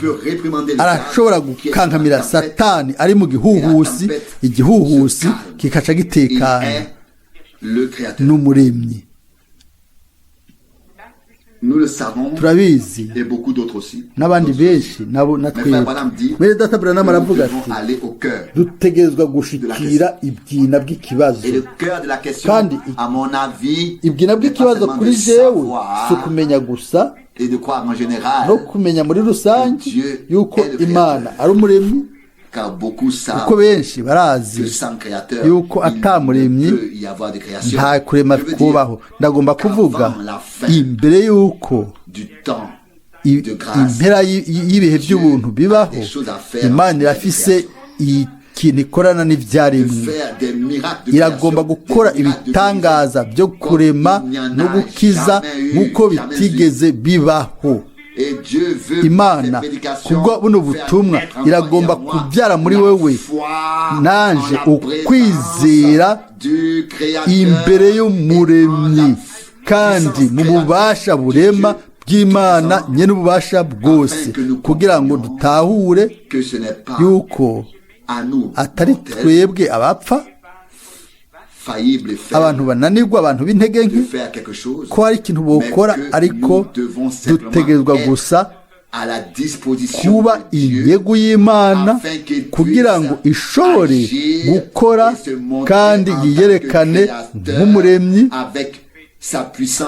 Arashobora gukankamira Satani ari mu gihuhusi, igihuhusi kikaca gitekana. N'umuremyi, turabizi, n'abandi benshi nabo na twebwe. Mwene data Branham aravuga ati dutegerezwa gushikira ibyina bw'ikibazo. Kandi ibyina bw'ikibazo kuri jewe si ukumenya gusa no kumenya muri rusange yuko Imana ari umuremyi, kuko benshi barazi yuko atamuremyi nta kurema kubaho. Ndagomba kuvuga imbere yuko impera y'ibihe by'ubuntu bibaho, Imana irafise ikintu ikorana n'ibyaremwe. Iragomba gukora ibitangaza byo kurema no gukiza nk'uko bitigeze bibaho. Imana kubwo buno butumwa iragomba kubyara muri wewe nanje ukwizera imbere y'umuremyi, kandi mu bubasha burema bw'Imana nyene ububasha bwose, kugira ngo dutahure yuko atari twebwe abapfa, abantu bananirwa, abantu b'intege nke, ko hari ikintu bokora, ariko dutegerezwa gusa kuba inyegu y'Imana kugira ngo ishobore gukora kandi yiyerekane nk'umuremyi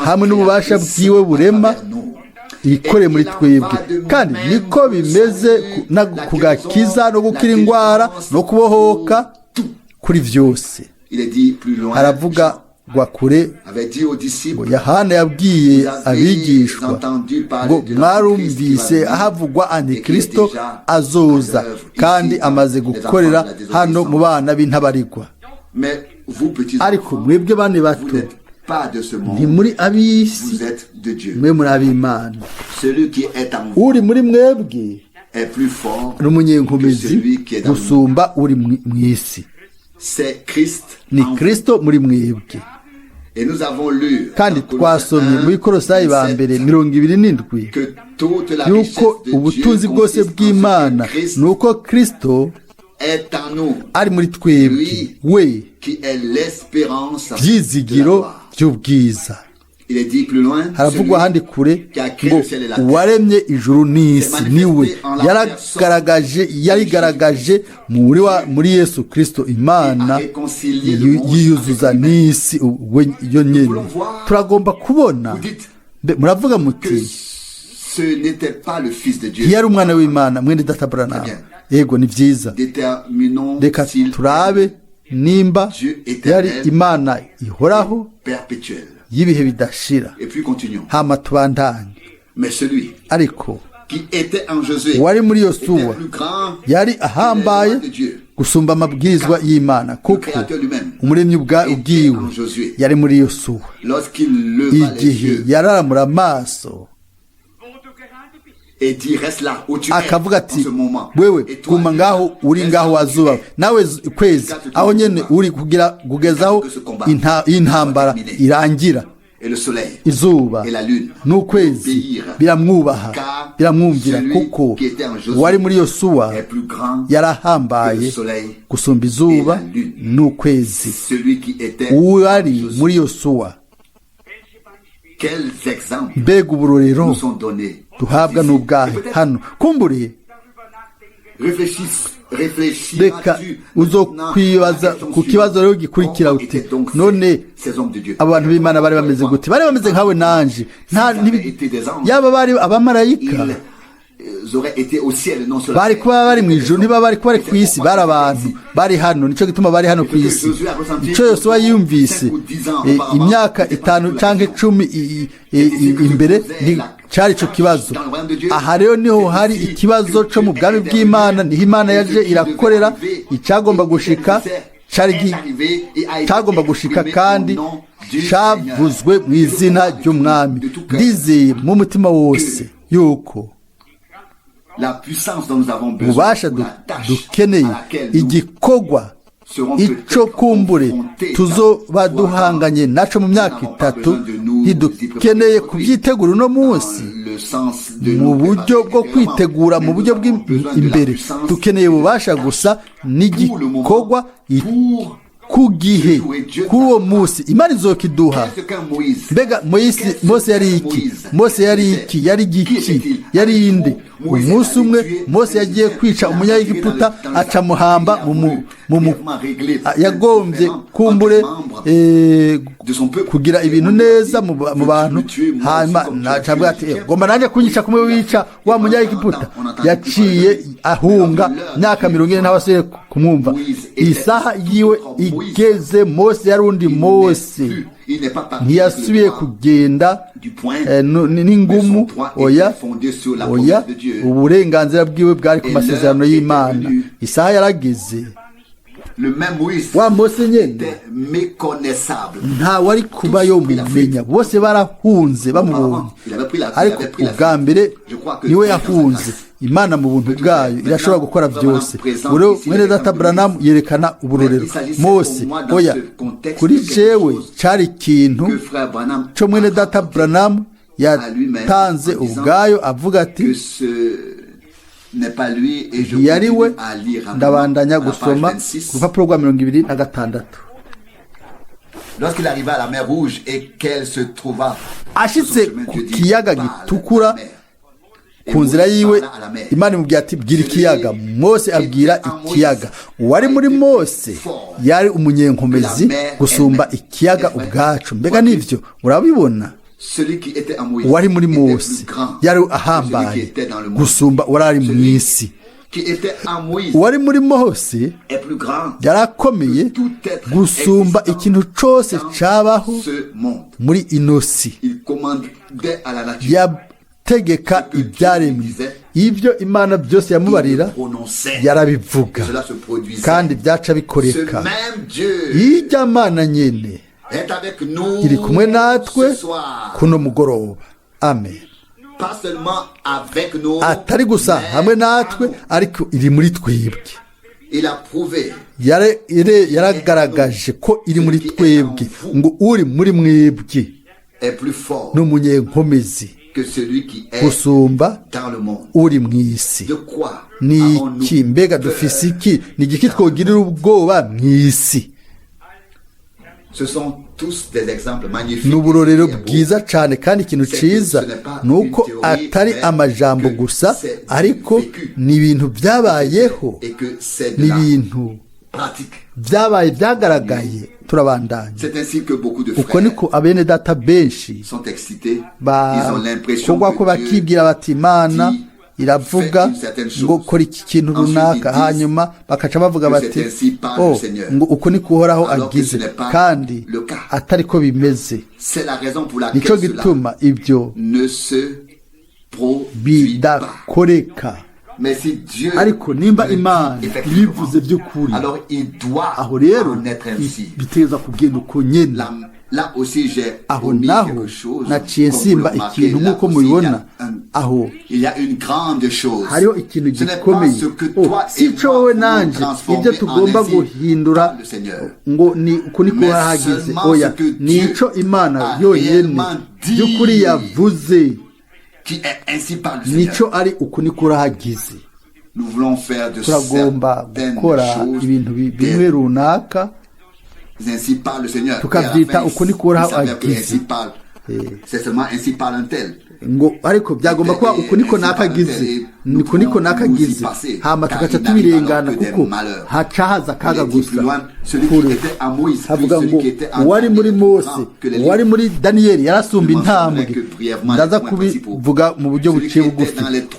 hamwe n'ububasha bwiwe burema ikore muri twebwe. Kandi niko bimeze ku gakiza no gukira indwara no kubohoka kuri byose. Haravuga kure ngo Yohana yabwiye abigishwa ngo mwarumvise ahavugwa antikristo azoza, kandi amaze gukorera hano mu bana b'intabarigwa. Ariko mwebwe bane bato, ntimuri ab'isi, mwe muri ab'Imana. Uri muri mwebwe ni umunyenkomezi gusumba uri mu isi. Ni Kristo muri mwebwe. Kandi twasomye muri Kolosayi ba mbere 27 yuko ubutunzi bwose bw'Imana ni uko Kristo ari muri twebwe, we byizigiro by'ubwiza. Haravugwa ahandi kure ngo uwaremye ijuru n'isi niwe yarigaragaje muri Yesu Kristo. Imana yiyuzuza n'isi yo nyine. Turagomba kubona. Muravuga muti ntiyari umwana w'Imana, mwene data Branham. Yego, ni byiza. Reka turabe nimba yari Imana ihoraho y'ibihe bidashira. Hama tubandanye. Ariko wari muri Yosuwa yari ahambaye gusumba amabwirizwa y'Imana, kuko umuremyi ubwiwe yari muri Yosuwa. Igihe yararamura amaso akavuga ati wewe guma ngaho uri, ngaho wazuba nawe kwezi aho nyene uri, kugira kugezaho intambara irangira. Izuba n'ukwezi biramwubaha, biramwumvira, kuko uwari muri Yosuwa yarahambaye gusumba izuba n'ukwezi. Uwari muri Yosuwa. Mbega uburorero duhabwa n'ubwahe hano! Kumbure reka uzokwibaza ku kibazo rero gikurikira uti none abantu b'Imana bari bameze gute? Bari bameze nkawe nanje. Yaba bari abamarayika bari kuba bari mu ijuru, niba bari kuba bari ku isi. Bari abantu bari hano, nicyo gituma bari hano ku isi. Icyo Yosuwa yumvise imyaka 5 cyangwa 10 imbere cyari icyo kibazo. Aha rero niho hari ikibazo cyo mu bwami bw'Imana, niho Imana yaje irakorera icyagomba gushika, cyagomba gushika kandi cyavuzwe mu izina ry'Umwami. Ndizeye mu mutima wose yuko ububasha dukeneye, igikorwa icyo kumbure tuzoba duhanganye naco mu myaka 3, ntidukeneye kubyitegura uno munsi mu buryo bwo kwitegura mu buryo bw'imbere. Dukeneye ububasha gusa n'igikorwa ku gihe, kuri uwo munsi Imana izokiduha. Mbega Mose yari iki? Mose yari iki? Yari igiki? Yari inde? Umunsi umwe Mose yagiye kwica umunyagiputa, aca muhamba yagombye kumbure kugira ibintu neza mu bantu. Hanyuma nacabwa ati gomba nanjye kunyica kumwe wica wa munyagiputa. Yaciye ahunga myaka 40 ntabasuye kumwumva. Isaha yiwe igeze, Mose yari undi Mose, ntiyasubiye kugenda n'ingumu. Oya, oya, uburenganzira bwiwe bwari ku masezerano y'Imana. Isaha yarageze. Wa Mose nyene nta wari kuba yomumenya, bose barahunze bamubonye, ariko ubwa mbere niwe yahunze. Imana mu buntu bwayo irashobora gukora byose. Uro mwene data Branham yerekana uburorero Mose. Oya, kuri jewe cari ikintu co mwene data Branham yatanze ubwayo avuga ati yari we. Ndabandanya gusoma ku rupapuro rwa 26. Ashitse ku kiyaga gitukura ku nzira yiwe, Imana imubwira ati bwira ikiyaga. Mose abwira ikiyaga. Uwari muri Mose yari umunyenkomezi gusumba ikiyaga ubwacu. Mbega nivyo, urabibona? Celui qui était en Moïse Uwari muri était Mose plus grand yari que celui qui ahambaye était dans le monde. gusumba uwari ari mu Celui isi. qui était en Moïse Uwari muri Mose est plus grand yari akomeye que tout être gusumba existant ikintu cose dans cabaho ce monde. muri ino si. Il commandait à la nature. Yategeka ibyaremwe, ibyo Imana byose Il yamubarira le prononçait. yarabivuga, Et cela se produisait. kandi byaca Ce bikoreka. même Dieu Ijya Mana nyene est avec nous iri kumwe natwe ce soir. kuno mugoroba. Amen. Pas seulement avec nous, Atari gusa mais hamwe natwe, en nous. ariko iri muri twebwe. Il a prouvé Yaragaragaje ko iri muri twebwe, ngo uri muri mwebwe est plus fort ni umunyenkomezi que celui qui est gusumba dans le monde. uri mu isi. De quoi Ni avons-nous iki mbega peur? dufise iki? Ni igiki twogirira ubwoba mu isi? Ce sont tous des exemples magnifiques. Ni uburorero Et beaux. bwiza cyane, kandi ikintu ciza ni uko atari amajambo gusa, ariko ni ibintu byabayeho, Et que c'est de ni la ibintu pratique. byabaye byagaragaye. Turabandanya. C'est ainsi que beaucoup de Uko frères niko abene data benshi sont excités. Ils ont l'impression bakogwa ko que Dieu bakibwira bati Imana dit, iravuga fait une certaine chose. ngo kora iki kintu Ensuite, runaka, ils disent hanyuma bakaca bavuga que bati c'est ainsi par le oh, Seigneur. ngo uko niko Uhoraho Alors que agize, ce n'est pas kandi le cas. atari ko bimeze. C'est la raison pour laquelle Nico cela gituma ibyo ne se produit pas. bidakoreka. Mais si Dieu Ariko nimba le dit Imana effectivement, ibivuze by'ukuri, alors il doit aho rero en être ainsi. biteza kugenda uko nyene. Là, là aussi, j'ai Aho omis naho quelque chose. naciye Comme vous nsimba le remarquez, ikintu, là nk'uko aussi, il y a mubibona, aho il y a une grande chose. hariho ikintu Ce n'est pas gikomeye. ce que Oh, toi si et ico moi wowe voulons nanje transformer ibyo tugomba en ainsi guhindura par le Seigneur. ngo ni uku niko Mais hagize, seulement oya, ce que ni Dieu ico Imana a yonyene réellement dit. by'ukuri yavuze, Qui est ainsi par le Seigneur. nico ari uku niko urahagize. Nous voulons faire de Turagomba certaines gukora choses ibintu bimwe des runaka ainsi par le Seigneur. tukavyita Et à la fin, uku niko Uhoraho il s'avère que agize. ainsi parle. C'est seulement ainsi parle un tel. Ngo ariko byagomba kuba uku niko nakagize, niko niko nakagize, hama tugaca tubirengana kuko haca haza akaga gusa kure. Havuga ngo uwari muri Mose, uwari muri Daniyeli yarasumba intambwe. Ndaza kubivuga mu buryo buciye bugufi.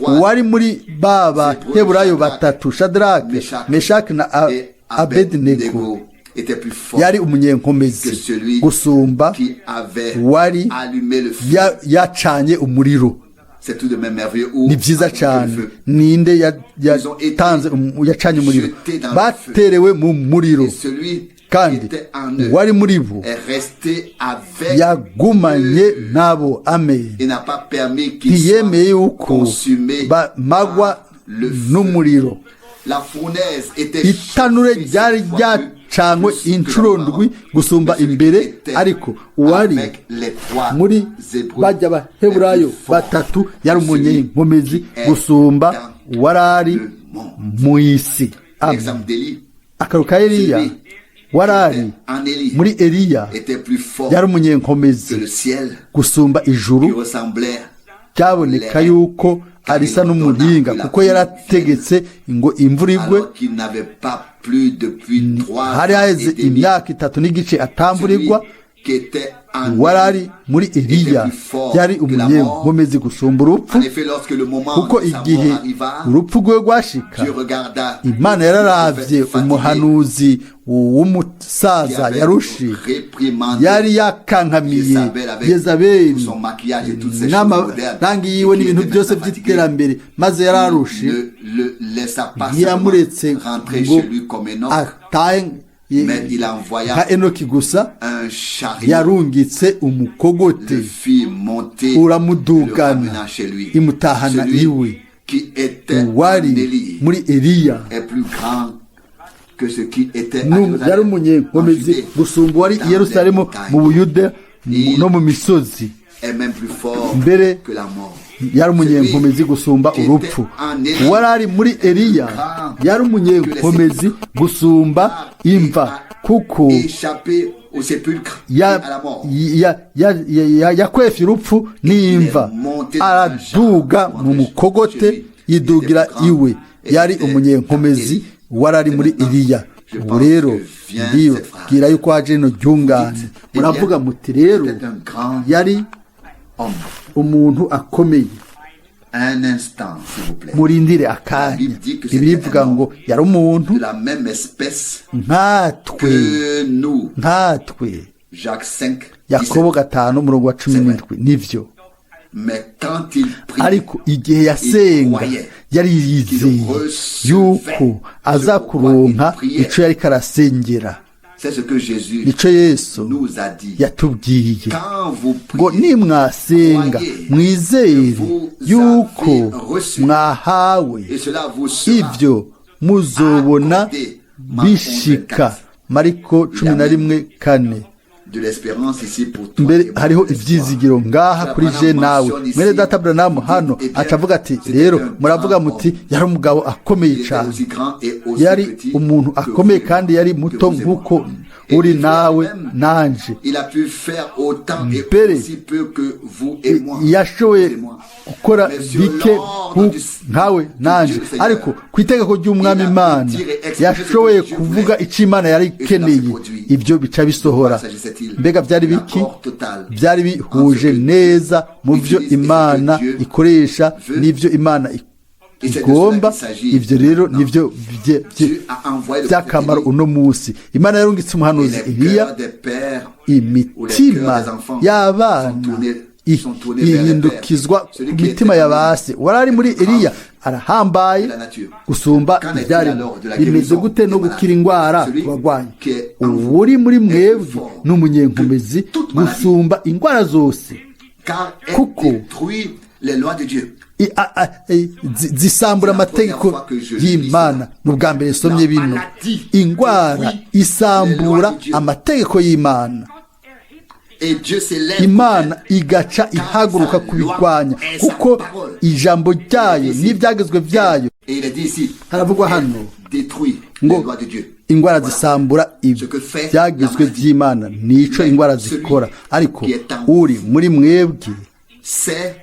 Uwari muri ba Baheburayo batatu, Shadrake, Meshaki na Et Abednego, était plus fort yari que umunyenkomezi celui gusumba qui avait wari allumé le feu. Yacanye umuriro. C'est tout de même merveilleux. Où Ni byiza allumé le cyane. feu. Ninde yatanze yacanye umuriro? Jetés dans le Baterewe mu muriro, Et celui qui kandi était en eux uwari muri bo est resté avec yagumanye eux. nabo. Amen. Il n'a pas permis qu'il Ntiyemeye soit yuko consumé bamagwa par le feu. n'umuriro. La fournaise était Itanure chauffée ryari sept fois ryacanywe plus que inshuro auparavant. ndwi gusumba Mais celui imbere, qui était ariko uwari avec les trois muri Hébreux bajya Baheburayo est plus fort batatu yari que celui umunyenkomezi qui est gusumba dans uwari le monde. mu isi. Amen. L'exemple d'Élie Akaru ka Eliya, Celui warari qui était en Élie muri Eliya était plus fort yari que umunyenkomezi le ciel gusumba qui ijuru ressemblait byaboneka yuko arisa n'umuringa, kuko yarategetse ngo imvura igwe. alors qu'il n'avait pas plu depuis trois Hari ans et haheze demi. imyaka 3 n'igice atamvura Celui igwa. qui était en Uwari Élie muri Eliya yari umunyenkomezi gusumba urupfu, En effet, lorsque le moment kuko de sa igihe mort arriva, urupfu rwe rwashika, Dieu regarda Imana le yararavye prophète fatigué umuhanuzi qui w'umusaza avait yarushi réprimandé yari yakankamiye Jézabel avec Yezabeli tout son maquillage et toutes ces choses modernes, n'amarangi yiwe et qui n'ibintu était byose maintenant fatigué. by'iterambere, maze yararushe. Ne le laissa pas Ntiyamuretse seulement rentrer ngo chez lui comme Enoch, atahe mais il envoya nka Enoki gusa, un chariot, yarungitse umukogote le fit monter, le uramudugana, ramena chez lui. imutahana Celui iwe. qui était en Uwari Élie muri Eliya est plus grand que ce qui était à yari Jérusalem, en umunyenkomezi Judée, gusumba uwari dans i Yerusalemu les montagnes. mu Buyuda Il no mu misozi. est même plus fort Mbere que la mort. yari umunyenkomezi gusumba Celui qui urupfu. était en Élie Uwari ari muri Eliya yari umunyenkomezi gusumba imva, kuko échappé au sépulcre et à la mort. Yakwefye urupfu n'imva, araduga mu mukogote, yidugira iwe. Yari umunyenkomezi wari ari muri Eliya. Ubu rero ndibwira yuko haje rino ryungane. Muravuga muti rero yari homme. Umuntu akomeye. Un instant, s'il vous plaît. Murindire akanya. Bibiliya ivuga ngo yari umuntu De la même espèce nkatwe, que nous. nkatwe. Jacques 5, Yakobo 17. 5 umurongo wa 17, nivyo. Mais quand il prie, Ariko igihe yasenga yari yizeye yuko aza kuronka ico yariko arasengera. C'est ce que Jésus Nico Yesu nous a dit. yatubwiye Quand vous ngo priez, nimwasenga mwizere yuko mwahawe, et cela vous sera ivyo muzobona bishika. Mariko 11:4. De l'espérance ici pour toi Mbere et moi, hariho l'espoir. ivyizigiro ngaha kuri je nawe. Mwene data Branham hano acavuga ati: rero muravuga muti yari umugabo akomeye Il était cane, aussi grand et aussi yari petit umuntu que akomeye vous et kandi moi, yari que muto vous et moi. nk'uko Et uri il nawe même, nanje. il a pu faire autant et Mbere aussi peu que vous et moi. Yashoboye Vous et moi. gukora Mais sur bike l'ordre nkawe du nanje, Dieu Seigneur, ariko ku itegeko ry'umwami il a pu Imana dire et exprimer yashoboye ce que Dieu kuvuga voulait. icyo Imana yari Et cela ikeneye, se produit. ibyo bica bisohora. S'agissait-il Mbega byari biki? L'accord total Byari bihuje entre ce que neza mu byo utilise et ce que Imana Dieu ikoresha veut. n'ibyo Imana Et c'est de igomba. cela qu'il s'agit Ibyo rero maintenant. nibyo Dieu a envoyé le by'akamaro prophète uno munsi. Imana yarungitse Élie, umuhanuzi et les Eliya, cœurs des pères ou les imitima cœurs des enfants y'abana sont tournés vers les pères. ihindukizwa Celui ku qui mitima était ya ba se. Wari ari muri Eliya arahambaye de la nature. gusumba Qu'en est-il ibyaremwe. alors de la Bimeze guérison gute no des malades? gukira indwara Celui ku barwayi? Qui est en vous Uri muri est plus mwebwe fort ni umunyenkomezi que toute maladie. gusumba indwara zose, Car elle kuko détruit les lois de Dieu. Zisambura C'est la amategeko première fois que je y'Imana. lis. Ni ubwa mbere nsomye La bino: maladie indwara détruit les isambura lois de Dieu. amategeko y'Imana. Et Dieu s'élève Imana contre elle. igaca ihaguruka kubirwanya, kuko ijambo ryayo n'ibyagezwe byayo. Et il est dit ici, Haravugwa hano détruit les ngo lois de Dieu. indwara Voilà. zisambura ibyagezwe by'Imana, nico indwara zikora. Ariko uri muri mwebwe C'est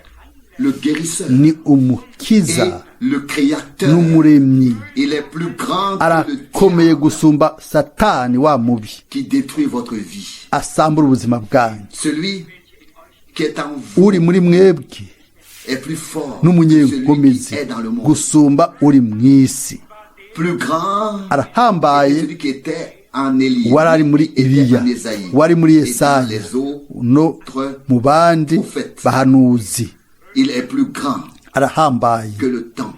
le guérisseur ni umukiza et le créateur. n'umuremyi. Il est plus grand que le Arakomeye diable gusumba Satani wa mubi qui détruit votre vie. asambura ubuzima bwanyu. Celui qui est en vous Uri muri mwebwe est plus fort que celui n'umunyenkomezi qui est dans le monde. gusumba uri mu isi. Plus grand que Arahambaye celui qui était en Élie, wari ari muri était Eliya, en Ésaïe, wari muri et dans Yesaya les autres no mu bandi prophètes. bahanuzi. Il est plus grand Arahambaye que le temps,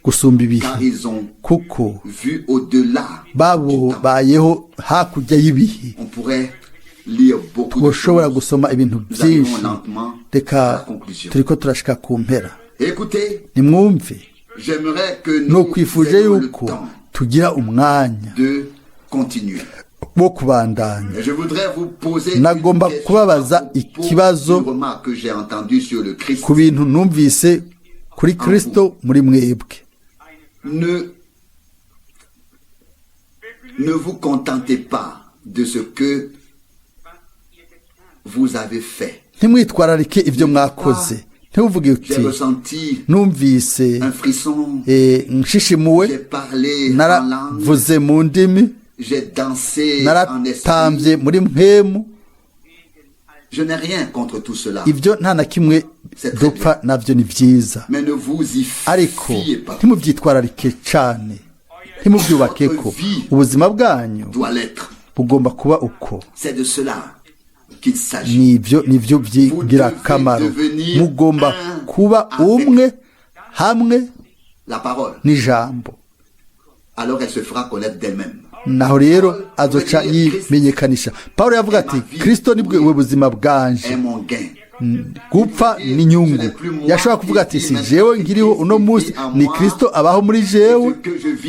gusumba ibihe, car ils ont kuko vu au-delà du temps. babayeho hakurya y'ibihe. On pourrait lire beaucoup de Ushobora choses. gusoma ibintu Nous arrivons byinshi. lentement à la Reka conclusion. turiko turashika ku mpera. Écoutez, Nimwumve, j'aimerais que nous nokwifuje ayons le yuko temps tugira umwanya de continuer. wo kubandanya. Et je voudrais vous poser une Nagomba question kubabaza à propos ikibazo d'une remarque que j'ai entendue sur le Christ. ku bintu numvise kuri Kristo muri mwebwe. Ne vous contentez pas de ce que vous avez fait. Ntimwitwararike ibyo mwakoze, ntimuvuge uti J'ai ressenti numvise un frisson, nshishimuwe, j'ai parlé en langue, naravuze mu ndimi, j'ai dansé en naratambye esprit. muri mpemu. Je n'ai rien contre tout cela. Ibyo nta na kimwe dupfa nabyo, ni byiza, Mais ne vous y ariko fiez pas. ntimubyitwararike cane, ntimubyubake ko ubuzima bwanyu Doit l'être. bugomba kuba uko. C'est de cela qu'il s'agit. Nibyo, nibyo by'ingirakamaro. Mugomba kuba umwe hamwe La parole. n'ijambo. Alors elle se fera connaître d'elle-même. Naho rero azoca yimenyekanisha. Paul yavuga ati: Kristo ni bwe buzima bwanje, Est mon gain. gupfa ni inyungu. Yashobora kuvuga ati: si jewe nkiriho uno munsi, ni Kristo abaho muri jewe,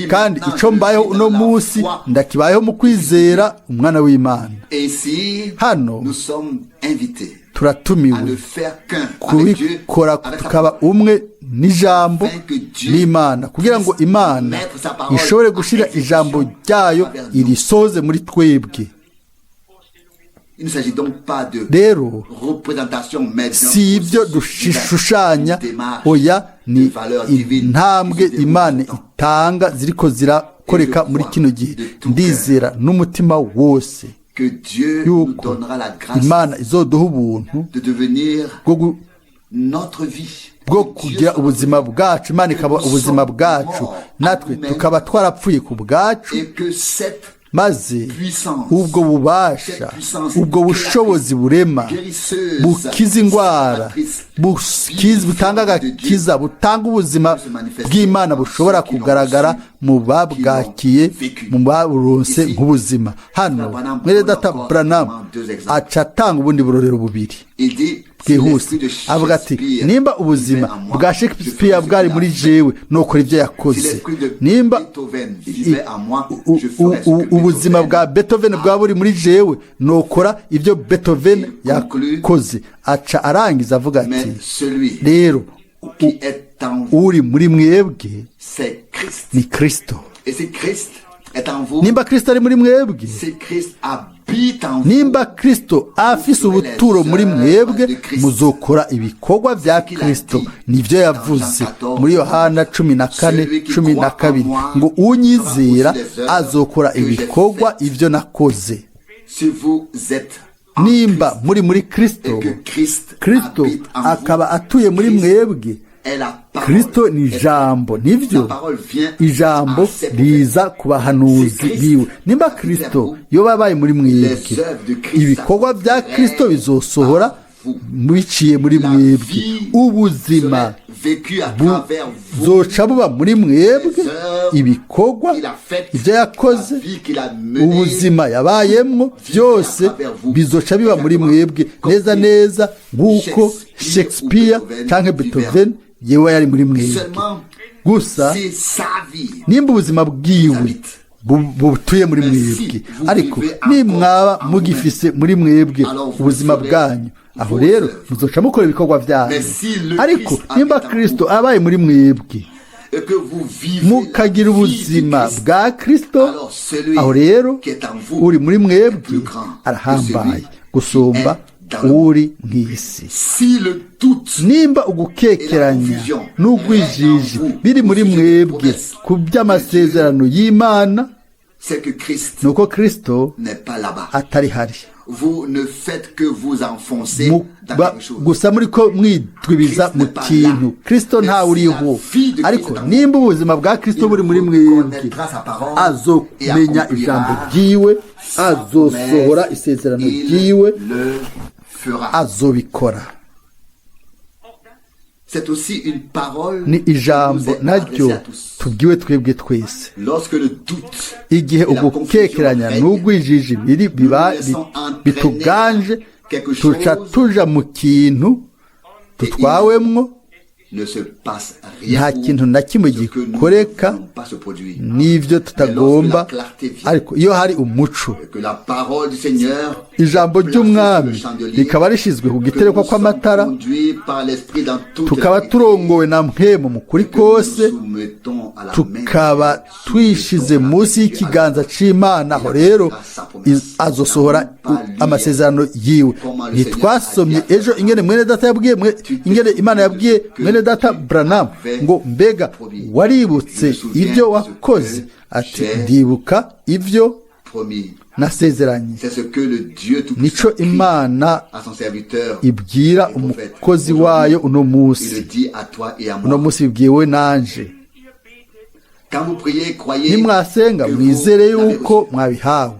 kandi ico mbayeho uno munsi ndakibayeho mu kwizera umwana w'Imana. Et ici, Hano nous sommes invités à turatumiwe ne faire qu'un avec Dieu, kubikora avec sa tukaba parole. umwe n'ijambo n'Imana, kugira ngo Imana ishobore gushira ijambo ryayo irisoze muri twebwe. Il ne s'agit donc pas de Rero représentation, mais d'un si ibyo processus divin, dushushanya, une démarche oya, ni de valeur divine intambwe qui se déroule Imana dans le temps. itanga ziriko zirakoreka muri kino gihe. Ndizera n'umutima wose Que Dieu nous yuko donnera la grâce Imana izoduha ubuntu de devenir bwo notre vie, bwo que Dieu kugira soit ubuzima bwacu, Imana ikaba ubuzima bwacu, natwe tukaba twarapfuye ku bwacu, et que cette maze ubwo bubasha, ubwo bushobozi burema, bukiza indwara, butanga agakiza, butanga ubuzima bw'Imana, bushobora kugaragara mu babwakiye, mu baburonse nk'ubuzima. Hano mwene data Branham aca atanga ubundi burorero bubiri il dit, si bwihuse. l'esprit de Avuga ati Shakespeare nimba ubuzima vivait en moi, bwa je Shakespeare ferais ce bwari qu'il a muri fait. jewe, nokora ibyo Si yakoze. l'esprit de Nimba Beethoven vivait en moi, je ferais ce que ubuzima Beethoven bwa Beethoven bwaba buri muri jewe, nokora ibyo Beethoven Il conclut, yakoze. Aca arangiza avuga ati Mais celui rero qui est en vous, uri muri mwebwe c'est Christ. ni Kristo. Et si Christ est en vous, Nimba Kristo ari muri mwebwe, si Christ habite en vous, nimba Kristo afise ubuturo muri mwebwe, muzokora ibikorwa bya Kristo. Nivyo yavuze muri Yohana 14:12 ngo unyizera azokora ibikorwa ibyo nakoze. si vous êtes en Nimba Christ muri muri Kristo, et que Christ Kristo habite en vous, akaba atuye muri Christ mwebwe, est la parole. Kristo ni ijambo, nivyo La parole vient ijambo à ses prophètes. riza ku bahanuzi Si Christ biwe. Nimba Kristo yoba abaye muri mwebwe, Les œuvres de Christ ibikorwa bya Kristo bizosohora par vous. biciye muri La mwebwe. vie Ubuzima serait vécue à travers vous. buzoca buba muri mwebwe, Les œuvres ibikorwa qu'il a faites, ibyo yakoze, la vie qu'il a menée, ubuzima yabayemwo, byose bizoca biba muri mwebwe neza neza nk'uko Shakespeare canke Beethoven yewe yari muri mwebwe. Seulement, Gusa c'est sa vie. nimba ubuzima bwiwe butuye muri mwebwe, ariko nimwaba mugifise muri mwebwe ubuzima bwanyu, aho rero muzoca mukora ibikorwa byanyu. Ariko nimba Kristo abaye muri mwebwe, Et que vous vivez mukagira la vie du ubuzima Christ, bwa Kristo, alors celui aho rero qui est en vous uri muri est mwebwe plus grand que arahambaye celui gusumba qui est dans le monde. uri mw'isi. Si le doute Nimba ugukekeranya n'ugwijiji biri muri mwebwe ku by'amasezerano y'Imana, c'est que Christ nuko Kristo n'est pas là-bas. atari hari. Vous ne faites que vous enfoncer dans Muba quelque chose. gusa muri ko mwitwibiza mu kintu. Kristo ntawe uriho. Ariko nimba ubuzima bwa Kristo buri muri mwebwe, azomenya ijambo ryiwe, Sa azosohora promesse, isezerano il ryiwe, le fera. azobikora. C'est aussi une parole Ni qui nous ijambo est naryo adressée à tous. tubwiwe twebwe twese. Lorsque le doute Igihe et la confusion ugukekeranya règnent, n'ugwijiji biri biba bituganje, tuca tuja mu kintu tutwawemwo, ne se passe rien nta ou kintu na kimwe ce que nous ne gikoreka voulons pas se produire. n'ivyo tutagomba. Ariko iyo hari umuco, Que la parole du Seigneur ijambo est placée sur ry'umwami le chandelier, rikaba rishizwe ku que giterekwa nous sommes kw'amatara, conduits par l'Esprit dans toute tukaba la vérité, turongowe na mpwemu mu kuri que nous kose, nous soumettons à la main de tukaba Dieu, twishize soumettons à la munsi main de Dieu. y'ikiganza c'Imana, aho rero azosohora amasezerano yiwe. Ntitwasomye ejo ingene mwene data yabwiye ingene Imana yabwiye mwene data Branham ngo mbega waributse ibyo wakoze? Ati ndibuka ibyo Promis. nasezeranye. C'est ce que le Dieu Nico Tout-Puissant crie Imana à son serviteur ibwira et prophète. umukozi wayo uno Il le munsi. dit à toi et à Uno moi. munsi bibwiye we nanje. Quand vous priez, croyez Nimwasenga que vous mwizere l'avez yuko reçu, mwabihawe,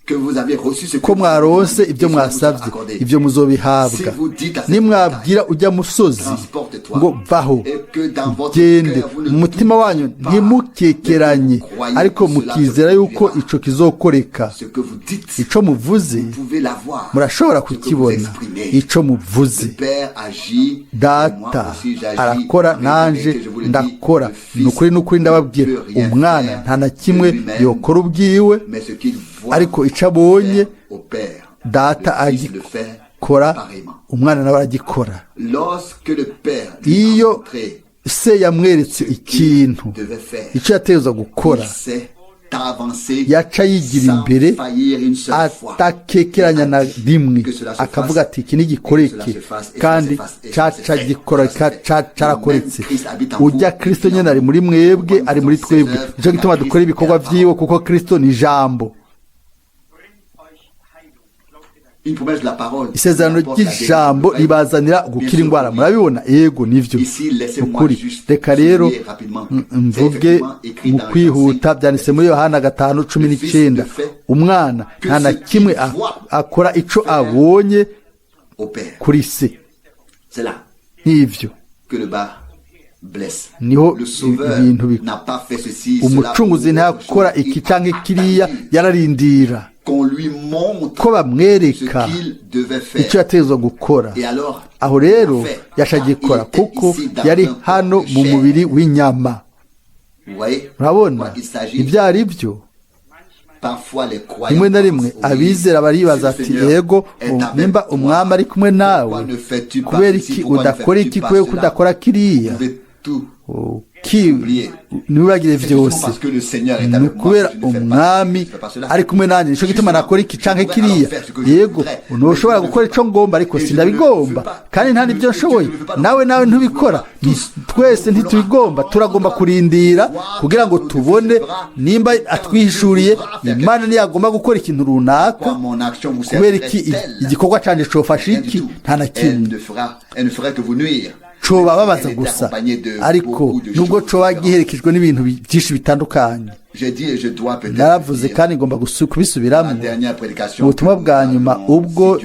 que vous avez reçu ce que ko vous avez mwaronse demandé, ibyo et cela vous sera mwasabye, accordé. ibyo muzobihabwa. Si vous dites à cette Nimwabwira ujya musozi Transporte-toi. ngo vaho Et que dans votre ugende, cœur, vous ne mu mutima wanyu doutez pas, ntimukekeranye, mais que vous croyez ariko que cela mukizera se yuko produira. ico kizokoreka, Ce que vous dites, ico muvuze vous pouvez l'avoir. murashobora Ce que vous kukibona, exprimez. ico muvuze. Le Père agit, et moi Data aussi j'agis. arakora, En vérité, nanje je vous le dis, ndakora. le Fils Ni ukuri n'ukuri ndababwira, ne peut rien umwana faire nta na de kimwe lui-même, yokora ubwiwe, mais ce qu'il voit ariko ico abonye faire au Père, data le Fils le fait agikora, pareillement. umwana nawe aragikora. Lorsque le Père lui a Iyo montré se yamweretse ikintu qu'il devait faire, icyo yategerezwa gukora, il s'est avancé yaca yigira sans imbere faillir une seule fois. atakekeranya na rimwe, Que cela se akavuga fasse, ati iki nigikoreke, que cela se fasse, et kandi cela se fasse, et cela se caca fait, gikora, cela se fait. carakoretse. Le même Christ habite en vous, Ujya Kristo nyene ari muri mwebwe, ari muri twebwe. Nico gituma dukora ibikorwa vyiwe, kuko Kristo ni ijambo. Bringt euch Heilung. Glaubt ihr das? Isezerano ry'ijambo ribazanira gukira indwara. Murabibona? Yego, nivyo ukuri. Reka rero mvuge mu kwihuta, byanditse muri Yohana 5:19: umwana nta na kimwe akora ico abonye kuri se. Nivyo niho ibintu. Umucunguzi ntiyakora iki canke kiriya, yararindira ko bamwereka icyo yategetswe gukora. Aho rero yashagikora kuko yari hano mu mubiri w'inyama. Urabona ibyo ari byo? Rimwe na rimwe abizera baribaza ati: "Yego, nimba umwami ari kumwe nawe, kubera iki udakora iki, kubera ko udakora kiriya?" Ntibibagire vyose. Ni kubera umwami ari kumwe nanjye, nico gituma nakora iki canke kiriya. Yego, ntushobora gukora ico ngomba, ariko sindabigomba kandi nta nibyo nshoboye. Nawe ntubikora, twese ntitubigomba. Turagomba kurindira kugira ngo tubone nimba atwihishuriye. Imana ntiyagomba gukora ikintu runaka, kubera iki igikorwa canje cofasha iki? Nta na kimwe, cobababaza gusa, ariko nubwo coba giherekejwe n'ibintu byinshi bitandukanye. Naravuze kandi ngomba kubisubiramo ubutumwa bwa nyuma, ubwo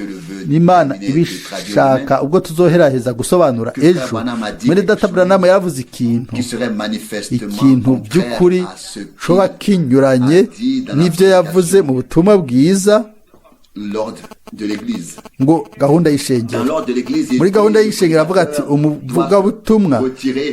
Imana ibishaka, ubwo tuzoheraheza gusobanura ejo. Mwene data Branham yaravuze ikintu by'ukuri coba kinyuranye n'ibyo yavuze mu butumwa bwiza ngo gahunda y'ishengero. Muri gahunda y'ishengero avuga ati: "Umuvugabutumwa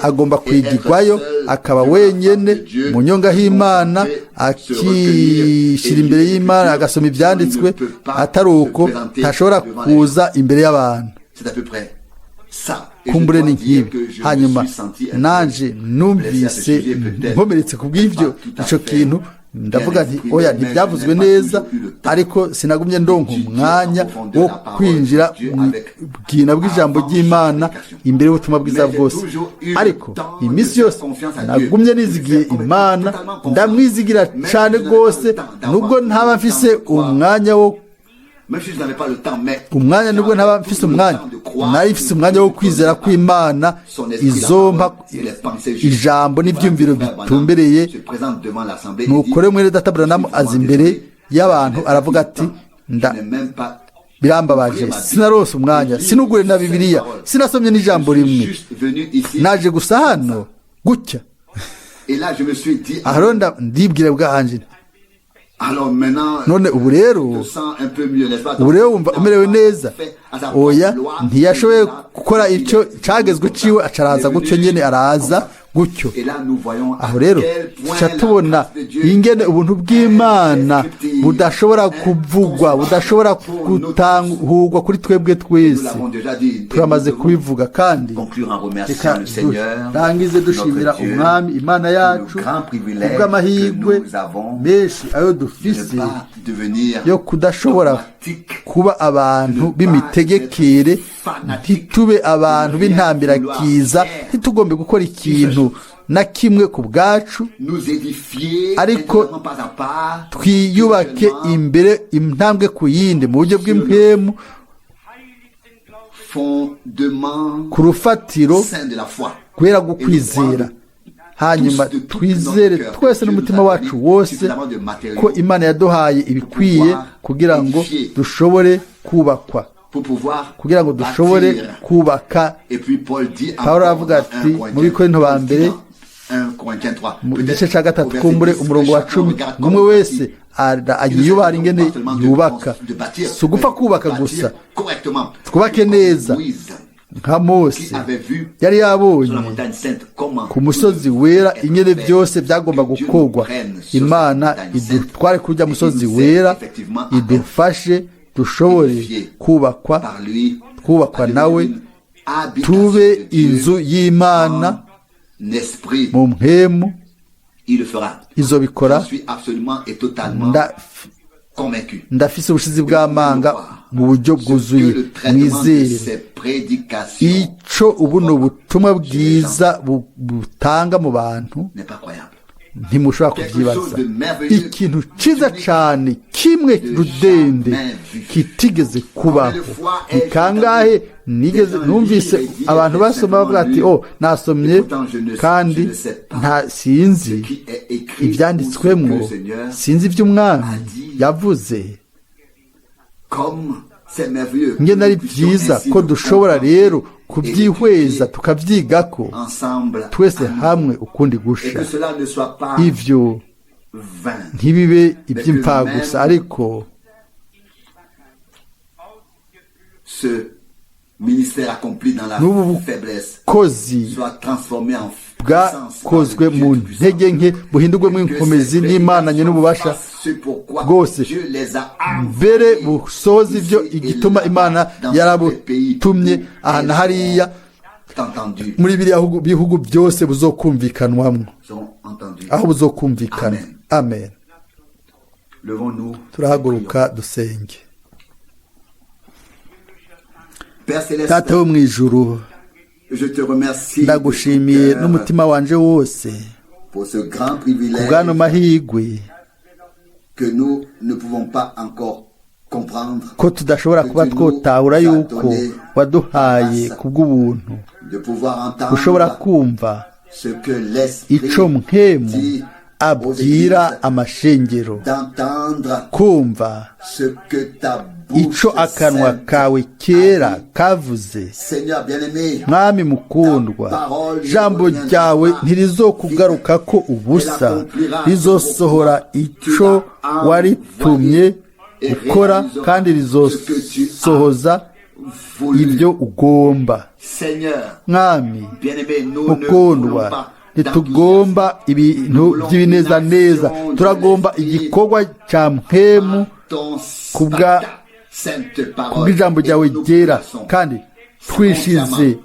agomba kwigirwayo, akaba wenyene mu nyongahimana, akishyira imbere y'Imana, agasoma ibyanditswe. Atari uko ntashobora kuza imbere y'abantu." Kumbure ni nk'ibi. Hanyuma nanje numvise nkomeretse ku bw'ibyo, ico kintu ndavuga nti: "Oya, ntibyavuzwe neza." Ariko sinagumye ndonka umwanya wo kwinjira mu bwina bw'ijambo ry'Imana imbere y'ubutumwa bwiza bwose. Ariko iminsi yose nagumye nizigiye Imana, ndamwizigira cyane rwose, nubwo ntaba mfise umwanya wo umwanya, nubwo ntaba mfise umwanya, nari mfise umwanya wo kwizera kw'Imana izompa ijambo n'ibyumviro bitumbereye. Nukore mwene data Branham aza imbere y'abantu, aravuga ati: "Nda birambabaje, sinarose umwanya, sinugure na Bibiliya, sinasomye n'ijambo rimwe, naje gusa hano gutya." Aho ndibwira bwahanje: "None ubu rero wumva umerewe neza?" Oya, ntiyashoboye gukora icyo cagezwe ciwe, acaraza gutyo nyene, araza gutyo. Aho rero tuca tubona ingene ubuntu bw'Imana budashobora kuvugwa, budashobora gutahurwa kuri twebwe twese. Turamaze kubivuga. Kandi reka durangize dushimira umwami Imana yacu kubw'amahirwe menshi ayo dufise yo kudashobora kuba abantu b'imitegekere, ntitube abantu b'intambirakiza, ntitugombe gukora ikintu na kimwe ku bwacu, ariko twiyubake imbere intambwe ku yindi mu buryo bw'impwemu ku rufatiro guhera gukwizera. Hanyuma twizere twese n'umutima wacu wose ko Imana yaduhaye ibikwiye kugira ngo dushobore kubakwa, kugira ngo dushobore kubaka. Pawulo aravuga ati mu Bikorinto ba mbere mu gice cya 3, kumbure umurongo wa 10, ngo umwe wese yiyubara ingene yubaka. Si ugupfa kubaka gusa, twubake neza nka Mose yari yabonye ku musozi wera ingene byose byagomba gukorwa. Imana idutware kujya musozi wera, idufashe dushobore kubakwa, twubakwa nawe, tube inzu y'Imana mu mpemu. Izobikora, ndafise ubushizi bw'amanga mu buryo bwuzuye. Mwizere ico ubu ni ubutumwa bwiza butanga mu bantu. Ntimushobora kubyibaza. Ikintu cyiza cyane kimwe rudende kitigeze kubaho. Ni kangahe nigeze numvise abantu basoma bavuga ati: "Oh, nasomye kandi nta sinzi ibyanditswemwo, sinzi iby'Umwami yavuze." Ngene ari byiza ko dushobora rero kubyihweza, tukabyigako twese hamwe ukundi gusha. Ivyo ntibibe iby'imfagusa, ariko n'ubu bukozi bwakozwe mu ntege nke buhindurwemo inkomezi n'Imana n'ububasha bwose, mbere busoza ibyo igituma Imana yarabutumye aha na hariya muri biriya bihugu byose buzokumvikanwamo, aho buzokumvikana. Amen. Turahaguruka dusenge. Data wo mu ijuru, ndagushimiye n'umutima wanje wose ku bw'ano mahirwe ko tudashobora kuba twotahura yuko waduhaye ku bw'ubuntu ushobora kumva ico Mpwemu abwira amashengero, kumva ico akanwa kawe kera kavuze. Mwami mukundwa, jambo ryawe ntirizokugaruka ko ubusa, rizosohora ico waritumye gukora, kandi rizosohoza ibyo ugomba. Mwami mukundwa, ntitugomba ibintu by'ibinezaneza, turagomba igikorwa cya Mpwemu kubw'ijambo ryawe ryera, kandi twishize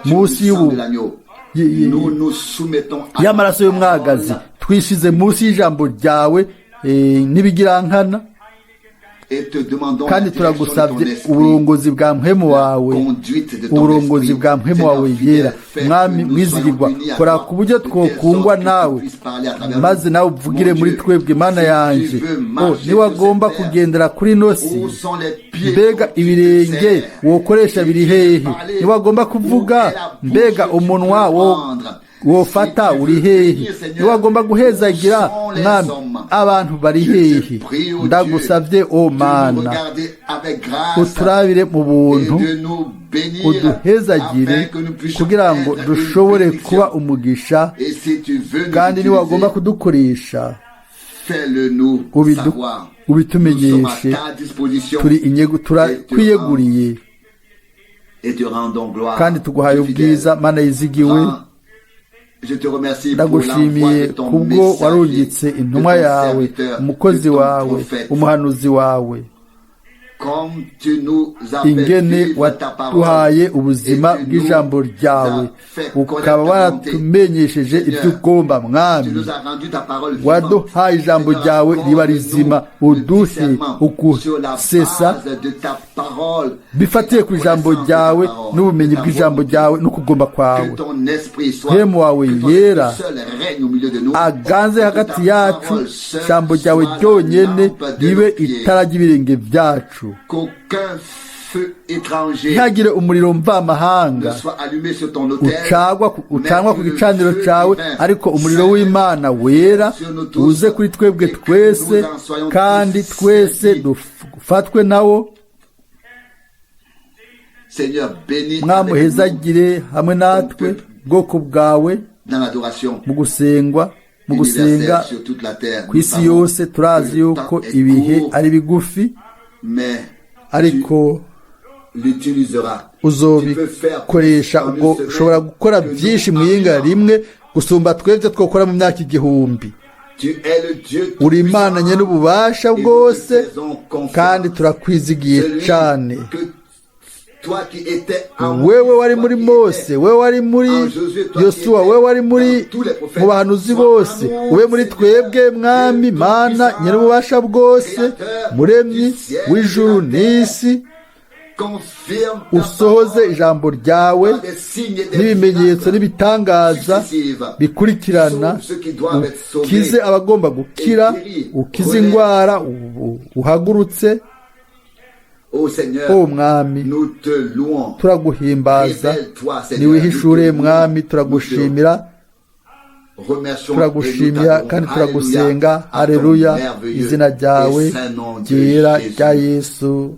munsi y'amaraso y'umwagazi, twishize munsi y'ijambo ryawe n'ibigirankana, kandi turagusabye uburongozi bwa Mpwemu wawe, uburongozi bwa Mpwemu wawe yera. Mwami mwizigirwa, kora ku buryo twokungwa nawe, maze nawe uvugire muri twebwe. Mana yanje, niwagomba kugendera kuri nosi, mbega ibirenge wokoresha biri hehe? Niwagomba kuvuga, mbega umunwa wofata uri hehe? Niwagomba guhezagira, Mwami, abantu bari hehe? Ndagusabye, o Mana, uturabire mu buntu, uduhezagire kugira ngo dushobore kuba umugisha, kandi niwagomba kudukoresha ubitumenyeshe. Turi inyego, turakwiyeguriye kandi tuguhaye ubwiza, Mana yizigiwe. Ndagushimiye kubwo warungitse intumwa yawe, umukozi wawe, umuhanuzi wawe, ingene waduhaye ubuzima bw'ijambo ryawe, ukaba waratumenyesheje ibyo ugomba. Mwami, waduhaye ijambo ryawe riba rizima. Uduhe ukusesa bifatiye ku ijambo ryawe n'ubumenyi bw'ijambo ryawe n'ukugomba kwawe. Mpwemu wawe yera aganze hagati yacu, ijambo ryawe ryonyene ribe itara ry'ibirenge byacu. Ntihagire umuriro mvamahanga ucanwa ku gicaniro cyawe, ariko umuriro w'Imana wera uze kuri twebwe twese, kandi twese dufatwe nawo. Mwamuhezagire hamwe natwe bwoko bwawe mu gusengwa, mu gusenga ku isi yose. Turazi yuko ibihe ari bigufi, ariko uzobikoresha. Ubwo ushobora gukora byinshi mu iyinga rimwe gusumba twebwe twakora mu myaka 1000. Uri Imana n'ububasha bwose, kandi turakwizigiye cyane. Wewe wari muri Mose, wewe wari muri Yosuwa, wewe wari muri mu bahanuzi bose, ube muri twebwe, Mwami Mana nyir'ububasha bwose, muremyi w'ijuru n'isi. Confirme ta Usohoze parole ijambo ryawe par des signes et des n'ibimenyetso miracles n'ibitangaza successives. bikurikirana. Sauve ceux qui doivent être sauvés. Ukize abagomba gukira, ukize indwara, uhagurutse. Ô Seigneur, O Mwami, nous te louons. turaguhimbaza. Révèle-toi, Seigneur. Niwihishure, Nous te louons. Mwami, turagushimira. Nous te remercions et nous Turagushimira t'adorons. kandi Alléluia. turagusenga. À ton Hareruya, merveilleux izina ryawe et saint nom de ryera Jésus. rya Yesu.